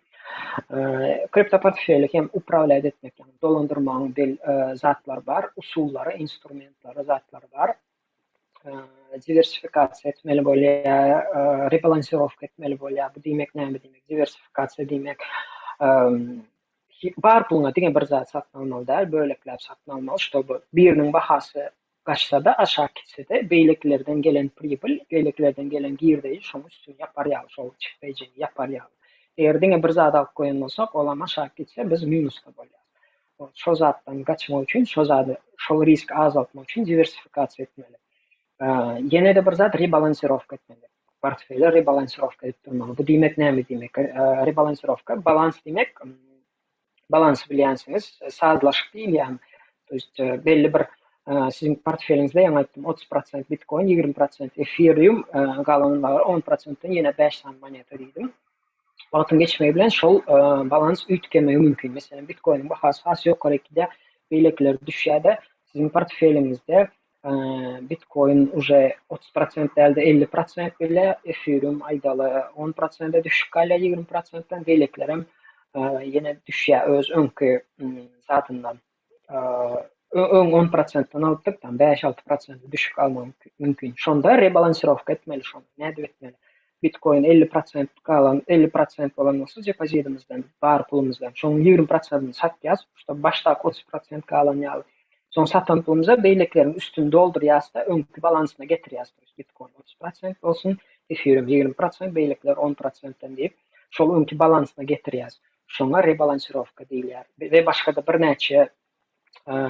Kripto portfeli hem uprawlýat etmek, ýagny dolandyrmagyň bel zatlary bar, usullary, instrumentlary, zatlary bar. Diwersifikasiýa etmeli bolýar, rebalansirowka etmeli bolýar. Bu diýmek näme diýmek? Diwersifikasiýa diýmek, bar puluňa diňe bir zat satyn almaly däl, bölekläp satyn almaly, ştoby biriniň bahasy gaçsa-da, aşak gitse-de, beýlekilerden gelen pribyl, beýlekilerden gelen girdeji şoň üstüni ýapar ýaly, şol çykdajyny ýapar ýaly. Eger diňe bir zat alyp goýan bolsak, olam aşak gitse, biz minusda bolýarys. Şol zatdan gaçmak üçin, şol zady, şol riski azaltmak üçin diwersifikasiýa etmeli. Ýene-de bir zat rebalansirowka etmeli. Portfeli rebalansirowka edip durmaly. Bu diýmek näme diýmek? Rebalansirowka, balans diýmek, balansy bilýänsiňiz, sazlaşyk diýilýär. To ýest belli bir siziň portfeliňizde ýaňy aýtdym 30% bitcoin, 20% ethereum, galanlary 10%-den ýene 5 sany moneta diýdim. Wagtyň geçmegi bilen şol balans üýtgemegi mümkin. Meselem, bitcoiniň bahasy has ýokary gidýär, beýlekiler düşýär-de, siziň portfeliňizde bitcoin uje 30% däl-de 50% bile, ethereum aýdaly 10%-e düşüp galýar 20 prosentden, beýlekilerem ýene düşýär öz öňki zadyndan. Öň 10 prosentden alypdyk, tam 5-6 prosente düşük almak mümkin. Şonda rebalansirowka etmeli şony. Nädip etmeli? Bitcoin 50 prosent galan, 50 prosent bolan bolsa depozitimizden, bar pulumyzdan, şonuň 20 prosentini satýas, şo başdaky 30 prosent galan ýaly. Soň satan pulumyza beýlekileriň üstüni doldurýas-da, öňki balansyna getirýäs. To ýest bitcoin 30 prosent bolsun, ethereum 20 prosent, beýlekiler 10 prosentden diýip, şol öňki balansyna getirýäs. Şoňa rebalansirowka diýilýär. We başga-da birnäçe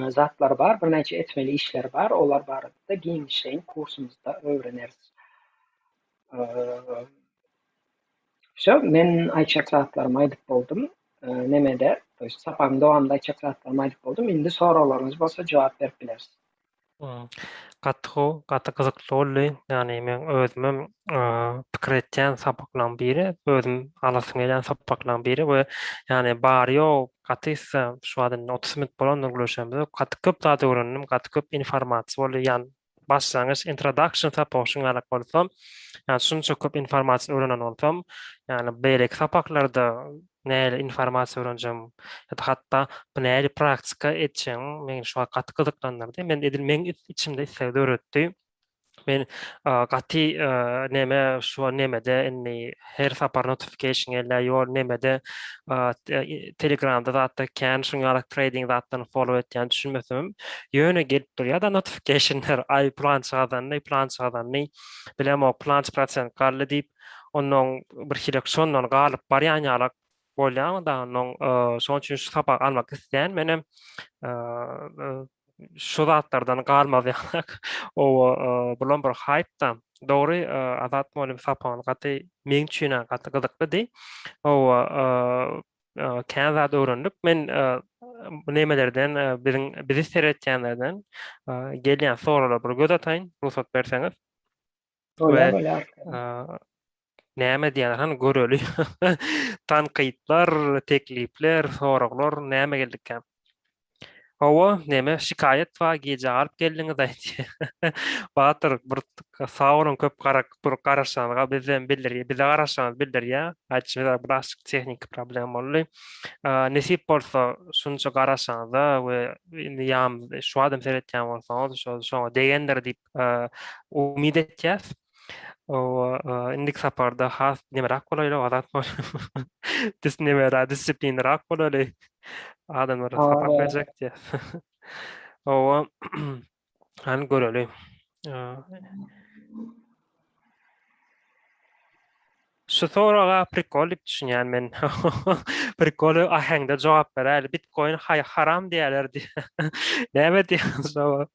zatlar bar, birnäçe etmeli işler bar. Olar barada-da giňişleýin kursumyzda öwreneris. Wsё, men aýtjak zatlarymy aýdyp boldum. Nemede, to ýest sapagyň dowamynda aýtjak zatlarymy aýdyp boldum. Indi soraglaryňyz bolsa jogap berip bileris. Gaty gowy, gaty gyzykly boldy. Ýagny meň özümem pikir etýän sapaklaryň biri, özüm alasym gelýän sapaklaryň biri we ýagny bary-ýogy gaty issa şu wagt indi 30 minut bolandyr gürleşenimize. Gaty köp zat öwrendim, gaty köp informasiýa boldy. Ýagny başlangyç introduction sapagy şuň ýalak bolsa, ýagny şunça köp informasiýa öwrenen bolsam, ýagny beýleki sapaklarda nähili informasiýa öwrenjegim ýa-da hatda bu nähili praktika etjegim meni şu wagt gaty gyzyklandyrdy. Men edil meň içimde isleg döretdi. Men gaty neme şu nemede indi her sapar notification gelýär, ýol nemede Telegramda zatda kän şuň ýaly trading zatlaryny follow etýän düşünmesemem, ýöne gelip durýar-da notificationlar, aý plança gazandy, plança gazandy, bilemok plança prosent galdy diýip, onnoň bir hili şondan galyp barýan ýalak bolýan da onnoň şonuň üçin şu sapagy almak isleýän menem şu zatlardan galmaz ýalak owa bulam bir haýp-da dogry Azat mugallym sapagyny gaty meň üçin-ä gaty gyzyklydy owa kän zat öwrendik men nemelerden biziň bizi seretýänlerden gelýän soraglara bir göz ataýyn rugsat berseňiz Bolýar, bolýar. Näme diýýärler, hany göreli. Tankytlar, teklipler, soraglar näme geldikä? Hawa, neme, şikaýat bar, gijä galyp geldiňiz aýtýar. Batyr, bir sag boluň köp gara bir garaşanyňyza bizden bildirýär, bize garaşanyňyzy bildirýär. Aýdyşymyz ýaly birazjyk tehniki problem boldy. Nesip bolsa şunça garaşanyňyza we indi ýanymyzda şu adam seretýän bolsaňyz, şo şoňa degendir diýip umyt etýäs. O indiki saparda has nemerak bolaýly, azat bol. Dis nemera disiplinrak bolaly. Adamlara sapak berjek diýýär. Owa. Hany göreli. Şu soraga prikol diýip düşünýän men. Prikol aheňde jogap beräýli. Bitcoin haý haram diýýärler diýýär. Näme diýýäňiz şoňa?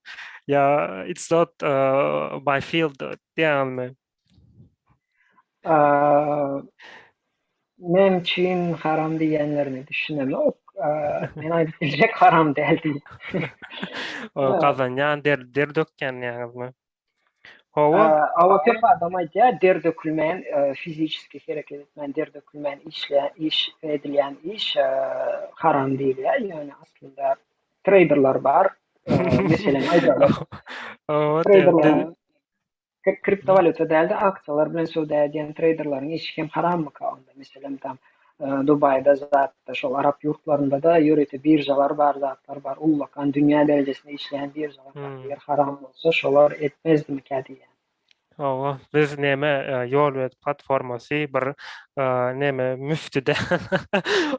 Ýa it's not uh, my field diýýäňizmi? Näme üçin haram diýýänlerine düşünemok. Men aýdyp biljek haram däl diýip. Gazanýan der der dökýän diýýäňizmi? Hawa. Hawa köp adam aýdýar, der dökülmän, fiziçeski hereket etmän, der dökülmän işleýän iş edilýän iş haram diýilýär. Ýöne aslynda treýderler bar. Meselem aýdaly. Hawa, treýderler. Kriptowalýuta däl-de aksiýalar bilen söwda edýän treýderleriň işi hem harammyka onda? Meselem tam Dubaýda zatda şol arap ýurtlarynda-da ýörite biržalar bar, zatlar bar, ullakan dünýä derejesinde işleýän biržalar bar. Eger haram bolsa şolar etmezdimikä diýýän. Hawa, biz neme Ýolbet platformasy bir neme müfti däl.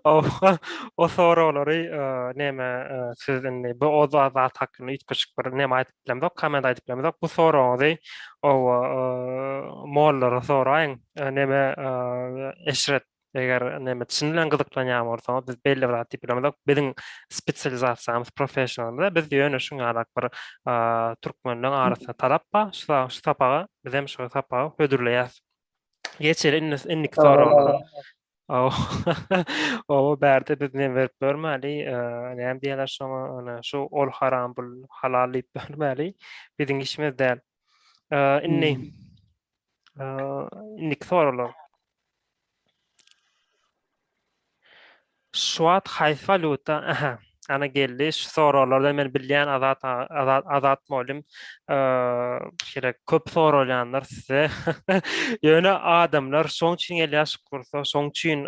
Hawa, o soraglary neme siz indi bu o zat hakynda üýtgeşik bir neme aýdyp bilemzok, komment aýdyp bilemzok. Bu soragyňyzy owa mollara soraýyň. Neme Eşret eger neme çyn bilen gyzyklanýan bolsaňyz biz belli bir zat diýip bilemzok. Biziň spesializasiýamyz professionalymyz biz ýöne şuň ýalak bir türkmenleň arasynda talap bar. Şu şu sapaga biz hem şu sapagy hödürleýäs. Geçeli indi indiki soragymyza. Owa bärde biz nem berip görmäli, näme diýerler şoňa, ana şu ol haram bul halal diýip görmäli. Biziň işimiz däl. Indi indiki soraglar. Şu wagt haýsy walýuta, aha, ana geldi. Şu soraglardan men bilýän Azat Azat Azat mugallym şeýle köp soralýanlar size. Ýöne adamlar şoň üçin gelýär şu kursa, şoň üçin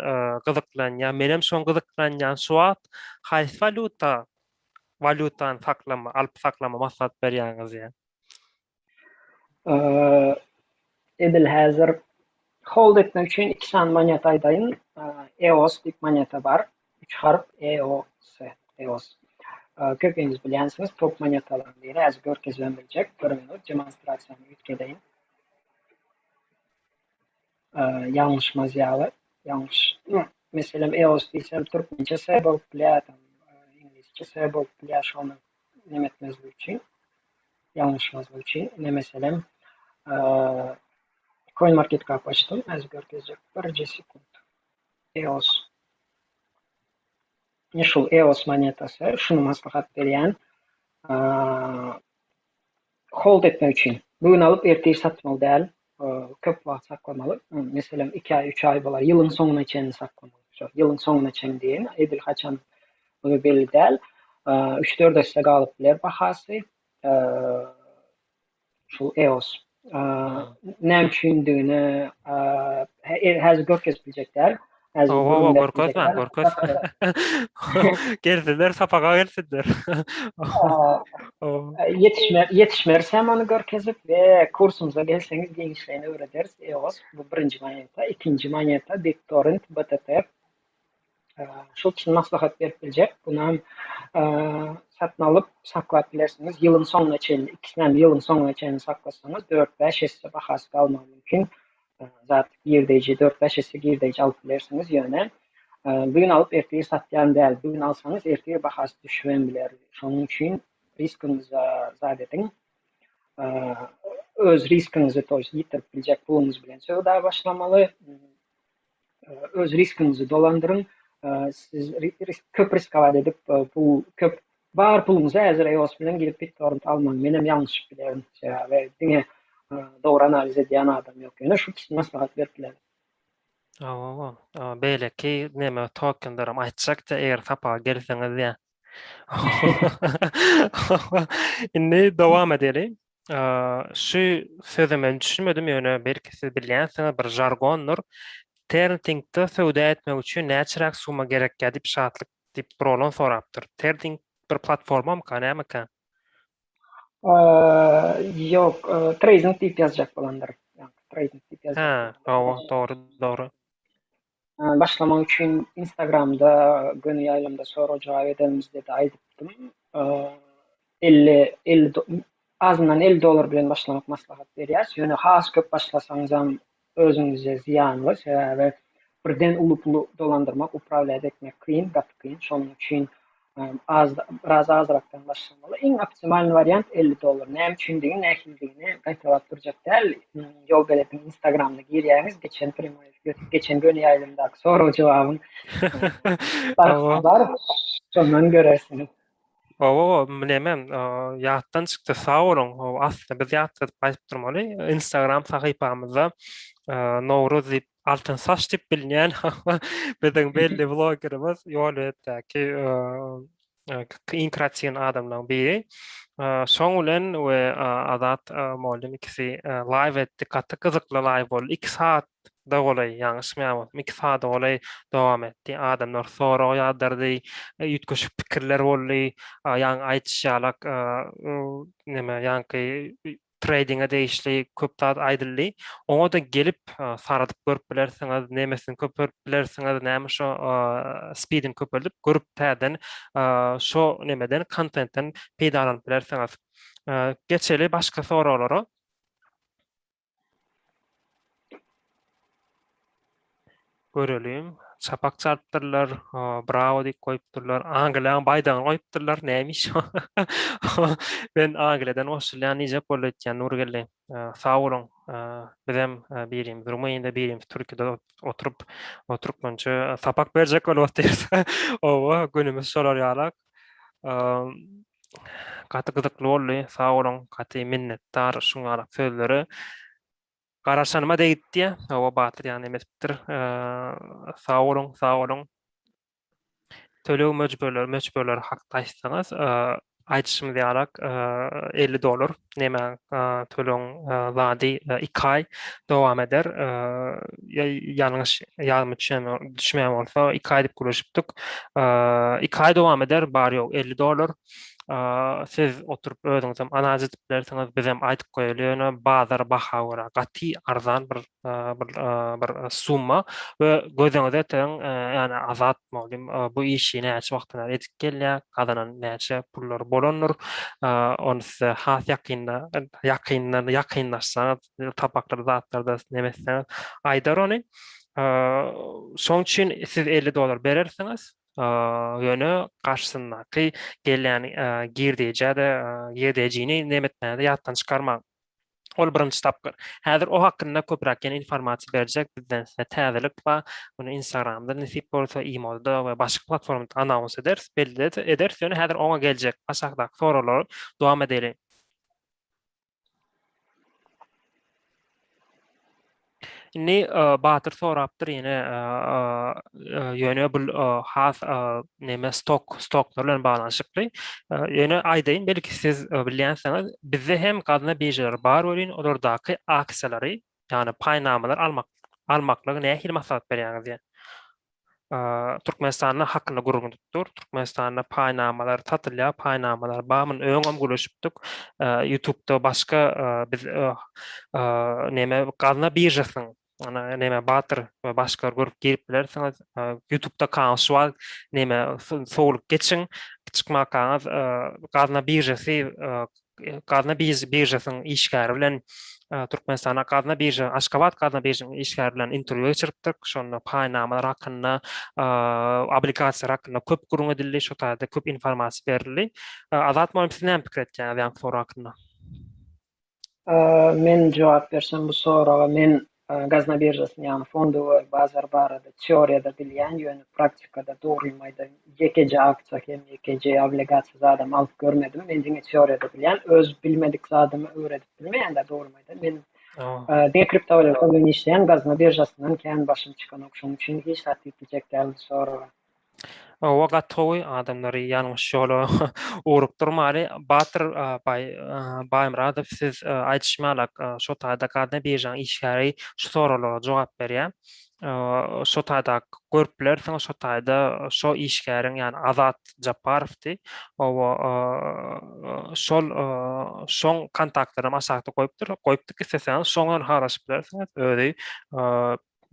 gyzyklanýar. Menem şoň gyzyklanýan. Şu wagt haýsy walýuta walýutany saklama, alyp saklama maslahat berýäňiz ýa? Edil häzir hold etmek üçin iki sany moneta aýdaýyn. EOS diýip moneta bar. Üç harp EOS, EOS. Köpüňiz bilýänsiňiz, top monetalaryň biri. Häzir görkezibem biljek. Bir minut demonstrasiýany üýtgedeýin. Ýalňyşmaz ýaly. Ýalňyş. Meselem EOS diýsem türkmençe S bolup bilýär, iňlisçe S bolup bilýär. Şony neme etmezlik üçin, ýalňyşmazlyk üçin. Ine meselem, CoinMarketCap açdym, häzir görkezjek. Birje sekunt. EOS. Ine şul EOS monetasy, şuny maslahat berýän. Hold etmek üçin. Bu gün alyp ertir satmaly däl. Köp wagt saklamaly. Meselem, 2 aý, 3 aý bolar. Ýylyň soňuna çenli saklamaly. Şo ýylyň soňuna çenli diýen, edil haçan bu belli däl. 3-4 esse galyp biler bahasy. Şul EOS. Näme üçindigini häzir görkezip biljek däl. Häzir Hawa, görkezme, görkezme. Gelsinler, sapaga gelsinler. Ýetişme, ýetişmeris hem ony görkezip we kursumyza gelseňiz giňişleýin öwrederis. EOS bu birinji moneta, ikinji moneta BitTorrent BTT. Şul üçin maslahat berip biljek. Bunam satyn alyp saklap bilersiňiz. Ýylyň soňuna çenli, ikisinem ýylyň soňuna çenli saklasaňyz 4-5 esse bahasy galmagy mümkin. Zat girdeýji 4-5 esse girdeýji alyp bilersiňiz. Ýöne bu gün alyp ertir satýan däl. Bu gün alsaňyz ertir bahasy düşübem biler. Şonuň üçin riskiňize zat ediň. Öz riskiňizi to ýest ýitirip biljek puluňyz bilen söwda başlamaly. Öz riskiňizi dolandyryň. Siz köp riskowat edip pul köp bar puluňyzy häzir EOS bilen girip BitTorrent almaň. Menem ýalňyşyp bilerin. Sebäbi diňe dogry analiz edýän adam ýok. Ýöne şu ikisini maslahat berip bilerin. Hawa, beýleki neme tokenlerem aýtjakdy eger sapaga gelseňiz diýä. Indi dowam edeli. Şu söze men düşünmedim, ýöne belki siz bilýänsiňiz, bir žargondyr. Terltingde söwda etmek üçin näçeräk summa gerekýär diýip Şatlyk diýip bir oglan sorapdyr. Terling bir platformamyka, nämeka? Ýok, trading diýip ýazjak bolandyr. Trading diýip ýazjak. Hä, hawa, dogry, dogry. Başlamak üçin Instagramda göni ýaýlymda sorag-jogap edenimizde-de aýdypdym. 50, 50 azyndan 50 dollar bilen başlamak maslahat berýäris. Ýöne has köp başlasaňyzam. özüňize zyýanly, sebäbi birden uly puly dolandyrmak, upravlýat etmek kyn, gaty kyn. Şonuň üçin az, biraz azrakdan başlamaly. Iň optimalnyý wariant 50 dollar. Näme üçindigini, nähilidigini gaýtalap durjak däl. Ýolbelediň Instagramyna girýäňiz, geçen primoý efir, geçen göni ýaýlymdaky sorag-jogabyň bar. Şondan görersiňiz. Hawa, neme, ýatdan çykdy, sag boluň. Aslynda biz ýatladyp aýdyp durmaly. Instagram sahypamyzda Nowruz diýip, Altyn saç diýip bilinýän biziň belli blogerimiz Ýolbetdäki iň kreatiw adamlaryň biri. Şoň bilen we Azat mugallym ikisi live etdi. Gaty gyzykly live boldy. 2 sagat da golaý, ýalňyşmaýan bolsam, 2 sagada golaý dowam etdi. Adamlar sorag ýazdyrdy, üýtgeşik pikirler boldy. Ýaňy aýdyşy ýalak, neme, ýaňky treýdinge degişli köp zat aýdyldy. Oňa-da gelip, saradyp görüp bilersiňiz, nemesini köpelip bilersiňiz, näme şo spidini köpeldip, görüp täzeden şo nemeden, kontentden peýdalanyp bilersiňiz. Geçeli başga soraglara. Göreliň. Çapak çalypdyrlar, brawo diýip goýupdyrlar. Angliýanyň baýdagyny goýupdyrlar. Näme iş o? Men Angliýadan goşulýan diýjek boldy öýtýän Nurgeldi. Sag boluň. Bizem birimiz Rumyniýada, birimiz Türkiýede oturyp, türkmençe sapak berjek bolup otyrys. Owa, günümiz şolar ýalak. Gaty gyzykly boldy. Sag boluň. Gaty minnetdar şuň ýalak sözlere. Garaşanyma degdi diýýä. Hawa Batyr ýany neme edipdir. Sag boluň, sag boluň. Töleg möçberleri, möçberleri hakda aýtsaňyz, aýdyşymyz ýalak 50 dollar neme tölegiň zady 2 aý dowam eder. Ýalňyş ýadyma düşen düşmeýän bolsa 2 aý diýip gürleşipdik. 2 aý dowam eder, bar ýok 50 dollar. Siz oturyp özüňizem analiz edip bilersiňiz, bizem aýdyp goýaly, ýöne bazar baha görä gaty arzan bir bir bir summa we gözüňize getiriň, ýagny Azat mugallym bu işi näçe wagtdan bäri edip gelýär, gazanan näçe pullary bolandyr, ony size has ýakynda ýakyndan ýakynlaşsaňyz, sapaklar zatlarda neme etseňiz aýdar ony. Şonuň üçin siz 50 dollar berersiňiz, Ýöne garşysyndaky gelýän girdejä-de, girdejini neme etmäni-de ýatdan çykarmaň. Ol birinji tapgyr. Häzir o hakynda köpräk ýene informasiýa berjek, bizden size täzelik bar. Muny Instagramda nesip bolsa, imoda we başga platformada anons ederis, belli ederis, ýöne häzir oňa geljek. Aşakdaky soraglary dowam edeliň. Indi Batyr sorapdyr ýene ýöne bu has neme stok stoklar bilen baglanyşykly. Ýöne aýdaýyn belki siz bilýänsiňiz bizde hem gazna biržalary bar welin olardaky aksiýalary ýagny paýnamalar almak almaklygy nähili maslahat berýäňiz diýen. Türkmenistanda hakynda gürrüň edip dur. Türkmenistanda paýnamalar satylýar, paýnamalar bar. Muny öňem gürleşipdik. YouTube'da başga biz neme gazna biržasynyň ana neme Batyr we başgalar görüp girip bilersiňiz. YouTube'da kanal şu wagt neme sowlup geçiň. Çykmakaňyz gazna biržasy Gazna biržasynyň işgäri bilen Türkmenistanda Gazna birža, Aşgabat Gazna biržasynyň işgäri bilen interwýu geçiripdik. Şonda paýnamalar hakynda, obligasiýalar hakynda köp gürrüň edildi, şo taýda köp informasiýa berildi. Azat mugallym siz näme pikir etýäňiz ýaňky sorag hakynda? Men jogap bersem bu soraga men Gazna biržasyny, ýagny fondowy bazar barada teoriýada bilýän, ýöne praktikada dogrymy aýdaýyn, ýekeje aksiýa hem ýekeje obligasiýa zadam alyp görmedim. Men diňe teoriýada bilýän. Öz bilmedik zadymy öwredip bilmeýän-de dogrymy aýdaýyn. Men diňe kriptowalýuta bilen işleýän, gazna biržasyndan kän başym çykanok. Şonuň üçin hiç zat diýip biljek däl bu soraga. Hawa gaty gowy adamlary ýalňyş ýola ugrukdyrmaly. Batyr Baý Baýmyradow siz aýdyşym ýalak şo taýda gazna biržaň işgäri şu soraglara jogap berýär. Şo taýda görüp bilersiňiz şo taýda şo işgäriň ýagny Azat Japarowdy. Hawa şol şoň kontaktlaryny aşakda goýupdyr. Goýupdyk isleseňiz şoň bilen habarlaşyp bilersiňiz. Özi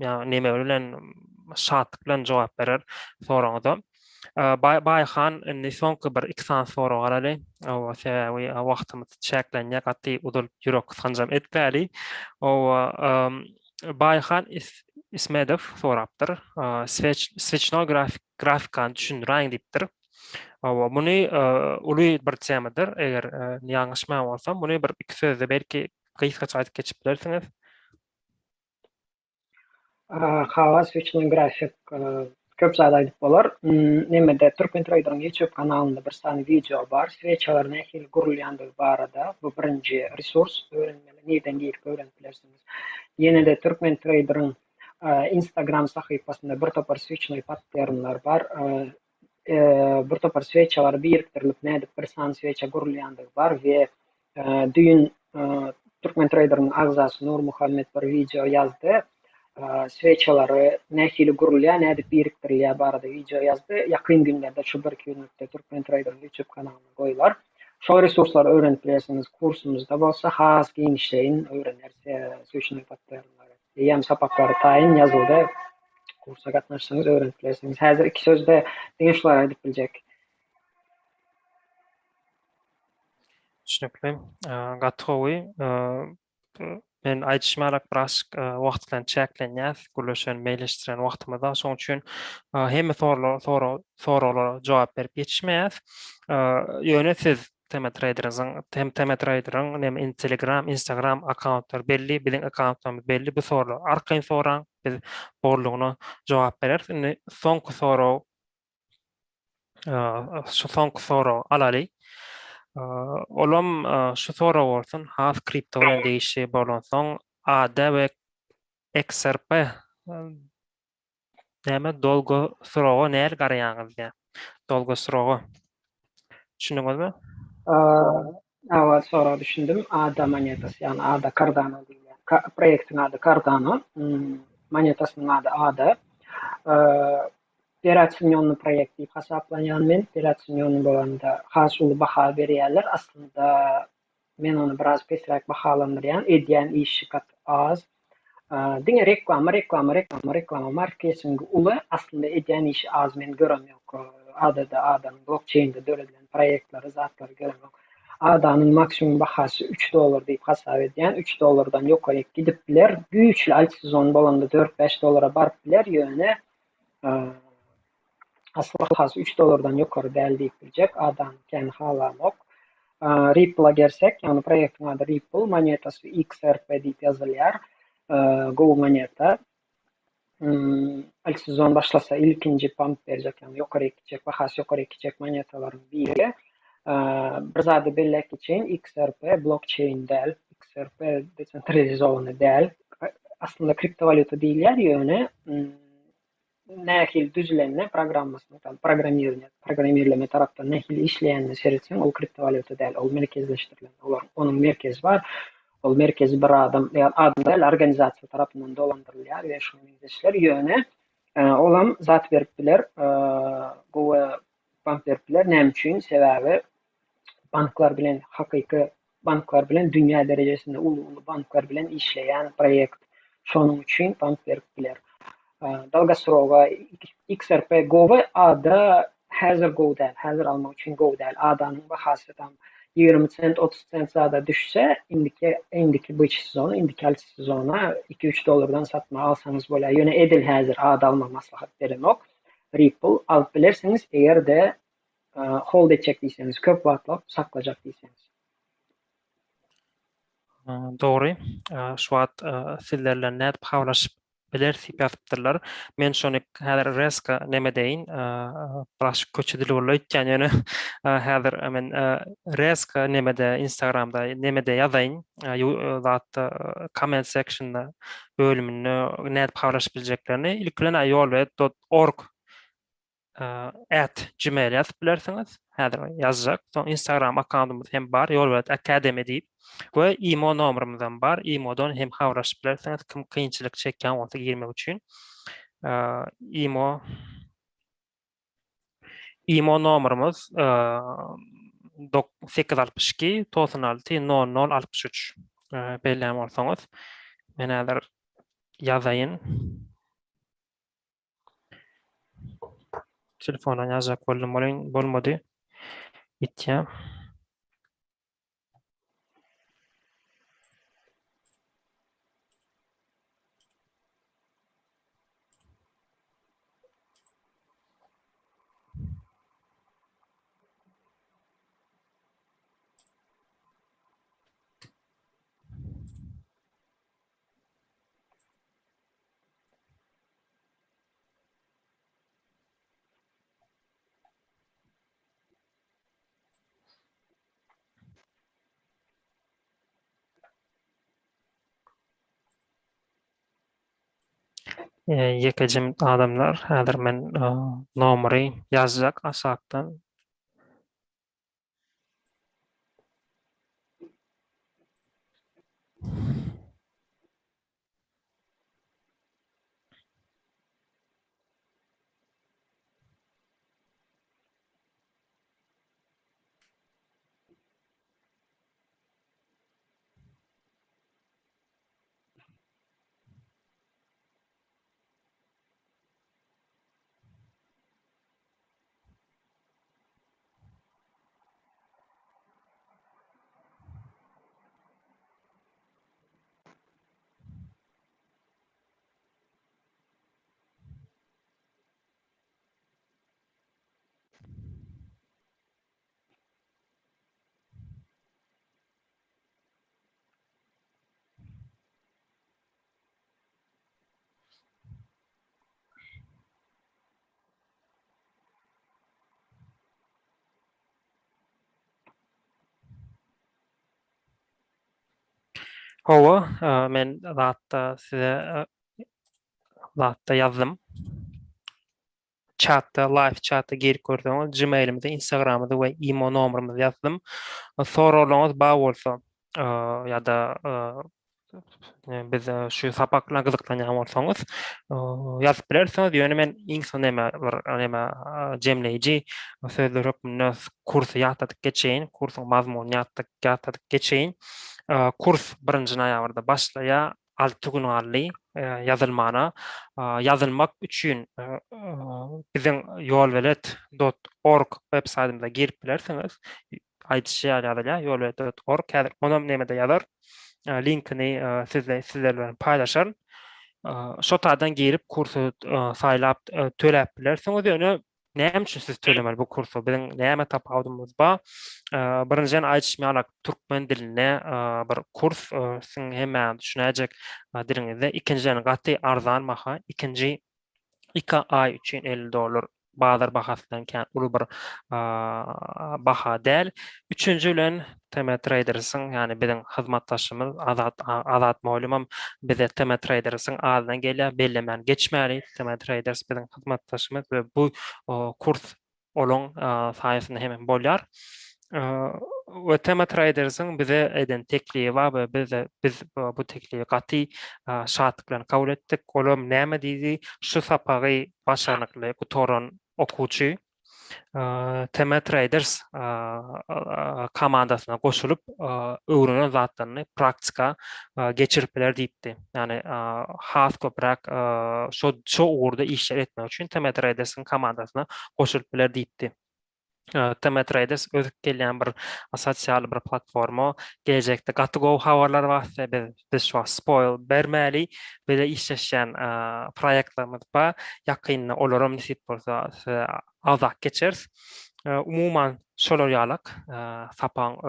ýa neme bilen şatlyk bilen jogap berer soragyňyza. Baý Baýhan indi soňky bir iki sany sorag alaly. Owa sebäbi wagtymyz çäklenýär gaty uzalyp ýürek gysganjam etmäli. Owa. Baýhan Ismedow sorapdyr. Sveç sveçnoý grafik grafikany düşündiräýiň diýipdir. Hawa, muny uly bir temadyr. Eger ýalňyşmaýan bolsam, muny bir iki sözde belki gysgaça aýdyp geçip bilersiňiz. Hawa, sveçnoý grafik köp zat aýdyp bolar. Nemede Türkmen Trader-iň YouTube kanalynda bir sany wideo bar. Sveçalar nähili gurulýandygy barada. Bu birinji resurs öwrenmeli. Nirden girip öwrenip bilersiňiz. Ýene-de Türkmen Trader-iň Instagram sahypasynda bir topar sweçnoý patternler bar. Bir topar sveçalar birikdirilip nädip bir sany sveça gurulýandygy bar we düýn Türkmen Trader-iň agzasy Nurmuhammet bir wideo ýazdy. Sveçalary nähili gurulýar, nädip birikdirilýär barada wideo ýazdy. Ýakyn günlerde şu birki günlükde Türkmen Trader-iň YouTube kanalyna goýlar. Şol resurslary öwrenip bilersiňiz. Kursumyzda bolsa has giňişleýin öwreneris sveçnoý patternleri. Eýýäm sapaklary taýyn ýazyldy. Kursa gatnaşsaňyz öwrenip bilersiňiz. Häzir iki sözde diňe şulary aýdyp biljek. Düşnükli. Gaty gowy. Men aýdyşym ýaly biraz wagt bilen çäklenýäs, gürleşen, meýilleşdiren wagtymyzda. Şonuň üçin hemme soraglara soraglara jogap berip ýetişmeýäs. Ýöne siz TM Trader-iň TM Trader-iň näme Telegram, Instagram akkauntlary belli, biziň akkauntlarymyz belli. Bu soraglary arkaýyn soraň, biz borlugyna jogap bereris. Indi soňky sorag şu soňky soragy alaly. Olam şu sorag bolsun, has kripto bilen degişli bolansoň, AD we XRP näme dolgo sroga näl garaýaňyz diýýär. Dolgo sroga. Düşündiňizmi? Hawa, soraga düşündim. ADA monetasy, ýagny ADA Cardano diýilýän proýektiň ady Cardano, monetasynyň ady ADA. Pereocenýonnyý proýekt diýip hasaplanýan men. Pereocenýonnyý bolanda has uly baha berýärler. Aslynda men ony biraz pesräk bahalandyrýan. Edýän işi gaty az. Diňe reklama, reklama, reklama, reklama, marketingi uly, aslynda edýän işi az men göremok. Adada adanyň blokçeýnde döredilen proýektleri, zatlary göremok. Adanyň maksimum bahasy üç dollar diýip hasap edýän. Üç dollardan ýokaryk gidip biler. Güýçli alt sezon bolanda dört-bäş dollara baryp biler, ýöne Asly bahasy üç dollardan ýokary däl diýip biljek. Adany kän halamok. Ripple-a gelsek, ýagny proýektiň ady Ripple, monetasy XRP diýip ýazylýar. Gowy moneta. Altsezon başlasa ilkinji pump berjek, ýagny ýokary gitjek, bahasy ýokary gitjek monetalaryň biri. Bir zady belläp geçeýin, XRP blokçeýn däl, XRP desentralizowany däl. Aslynda kriptowalýuta diýilýär, ýöne nähili düzülenine programmasyny tam programmirleme programmirleme tarapdan nähili işleýänine seretseň ol kriptowalýuta däl, ol merkezleşdirilen. Olar onuň merkezi bar. Ol merkezi bir adam ýa adam däl organizasiýa tarapyndan dolandyrylýar we şuňa meňzeşler. Ýöne olam zat berip biler, gowy bank berip biler. Näme üçin? Sebäbi banklar bilen hakyky banklar bilen dünýä derejesinde uly-uly banklar bilen işleýän proýekt. Şonuň üçin bank berip biler. Dolgosroga XRP gowy, ADA häzir gowy däl. Häzir almak üçin gowy däl. ADA-nyň bahasy tam 20 sent, 30 sent zada düşse, indiki indiki byç sezona, indiki alt sezona 2-3 dollardan satma alsaňyz bolýar. Ýöne edil häzir ADA almak maslahat beremok. Ripple alyp bilersiňiz, eger-de hold etjek diýseňiz, köp wagtlap saklajak diýseňiz. Dogry. Şu wagt sizler bilen nädip habarlaşyp bileris diýip ýazypdyrlar. Men şony häzir reska neme deýin, biraz köçe dili boldy öýtýän ýöne häzir men reska nemede Instagramda nemede ýazaýyn zatda comment sectionda bölüminde nädip habarlaşyp biljeklerini. Ilki bilen ýolbelet dot org at gmail ýazyp bilersiňiz. Häzir ýazjak. Soň Instagram akkauntymyz hem bar, Ýolbelet Academy diýip. We imo nomerimiz hem bar. Imodan hem habarlaşyp bilersiňiz. Kim kynçylyk çekýän bolsa girmek üçin. Imo Imo nomerimiz 862 96 00 63 bellän bolsaňyz. Men häzir ýazaýyn. Telefondan ýazjak boldum welin bolmady. Gitýär. Ýekeje adamlar, häzir men nomery ýazjak aşakdan. Hawa, men zatda size zatda ýazdym. Çatda, live çatda girip görseňiz, Gmail-imizi, Instagram-ymyzy we imo nomerimizi ýazdym. Soraglaryňyz bar bolsa, ýa-da biz şu sapak bilen gyzyklanýan bolsaňyz, ýazyp bilersiňiz. Ýöne men iň soň näme bir näme jemleýji sözler hökmünde kursy ýatladyp geçeýin, kursuň mazmunyny ýatladyp geçeýin. Kurs birinji noýabrda başlaýar, 6 gün galdy ýazylmana. Ýazylmak üçin biziň ýolbelet dot org web saýtymyza girip bilersiňiz. Aýdyşy ýaly ýazylýar, ýolbelet dot org. Häzir onam nemede ýazar. Linkini sizle sizler bilen paýlaşaryn. Şo taýdan girip kursy saýlap töläp bilersiňiz. Ýöne Näme üçin siz tölemeli bu kursa? Biziň näme tapawudymyz bar? Birinjiden aýdyşym ýaly türkmen dilinde bir kurs siziň hemmäňiz düşünäýjek diliňizde. Ikinjiden gaty arzan baha. Ikinji iki aý üçin 50 dollar bazar bahasyndan kän uly bir baha däl. Üçünji bilen TM Tradersiň, ýagny biziň hyzmatdaşymyz Azat Azat mugallymam bize TM Tradersiň adyndan gelýär, bellemän geçmäli. TM Traders biziň hyzmatdaşymyz we bu kurs olaň saýasynda hem bolýar. We TM Tradersiň bize eden teklibi bar we biz biz bu teklibi gaty şatlyk bilen kabul etdik. Olam näme diýdi? Şu sapagy başarnykly gutaran okuwçy TM Traders komandasyna goşulyp, öwrenen zatlaryny praktika geçirip biler diýipdi. Ýagny has köpräk şo şo ugurda işler etmek üçin TM Tradersiň komandasyna goşulyp biler diýipdi. TM Traders ösüp gelýän bir sosial bir platforma. Gelejekde gaty gowy habarlar bar size. Biz biz şu wagt spoil bermäli. Bize işleşýän proýektlerimiz bar. Ýakynda olaram nesip bolsa size agzap geçeris. Umuman şolar ýalak sapagyň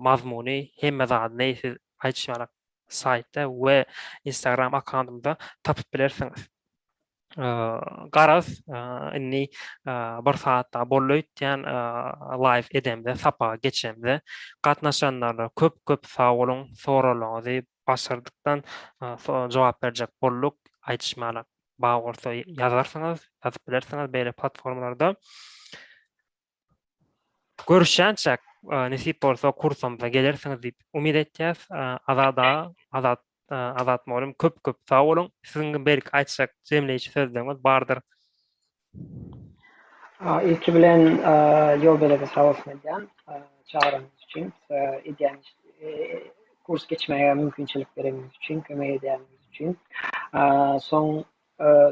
mazmuny hemme zadyny siz aýdyşym ýalak saýtda we Instagram akkauntymda tapyp bilersiňiz. Garaz, indi bir sagat daha boldy öýtýän live edemde, sapaga geçemde. Gatnaşanlara köp-köp sag boluň, soraglaryňyzy başardykdan jogap berjek bolduk. Aýdyşmaly bar bolsa ýazarsyňyz, ýazyp bilersiňiz beýle platformalarda. Görüşýänçäk, nesip bolsa kursumyza gelersiňiz diýip umyt etýäs. Azat aga, Azat Azat mugallym köp köp sag boluň. Siziň belki aýtjak jemleýji sözleriňiz bardyr. Ilki bilen Ýolbelede sag bolsun aýdýan çagyranyňyz üçin, edýän kurs geçmäge mümkinçilik bereniňiz üçin, kömek edýäniňiz üçin. Soň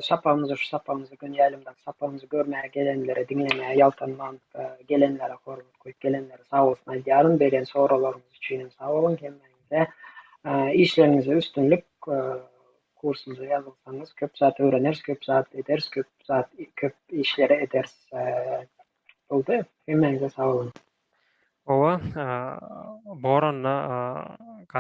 Sapagymyzy şu sapagymyzy göni ýaýlymdaky sapagymyzy görmäge gelenlere, diňlemäge ýaltanman gelenlere hormat goýup gelenlere sag bolsun aýdýaryn. Beren soraglaryňyz üçin hem sag boluň hemmäňize. Işleriňizde üstünlik. Kursumyza ýazylsaňyz köp zat öwreneris, köp zat ederis, köp zat köp işleri ederis. Boldy. Hemmäňize sag boluň. Hawa, bor onda.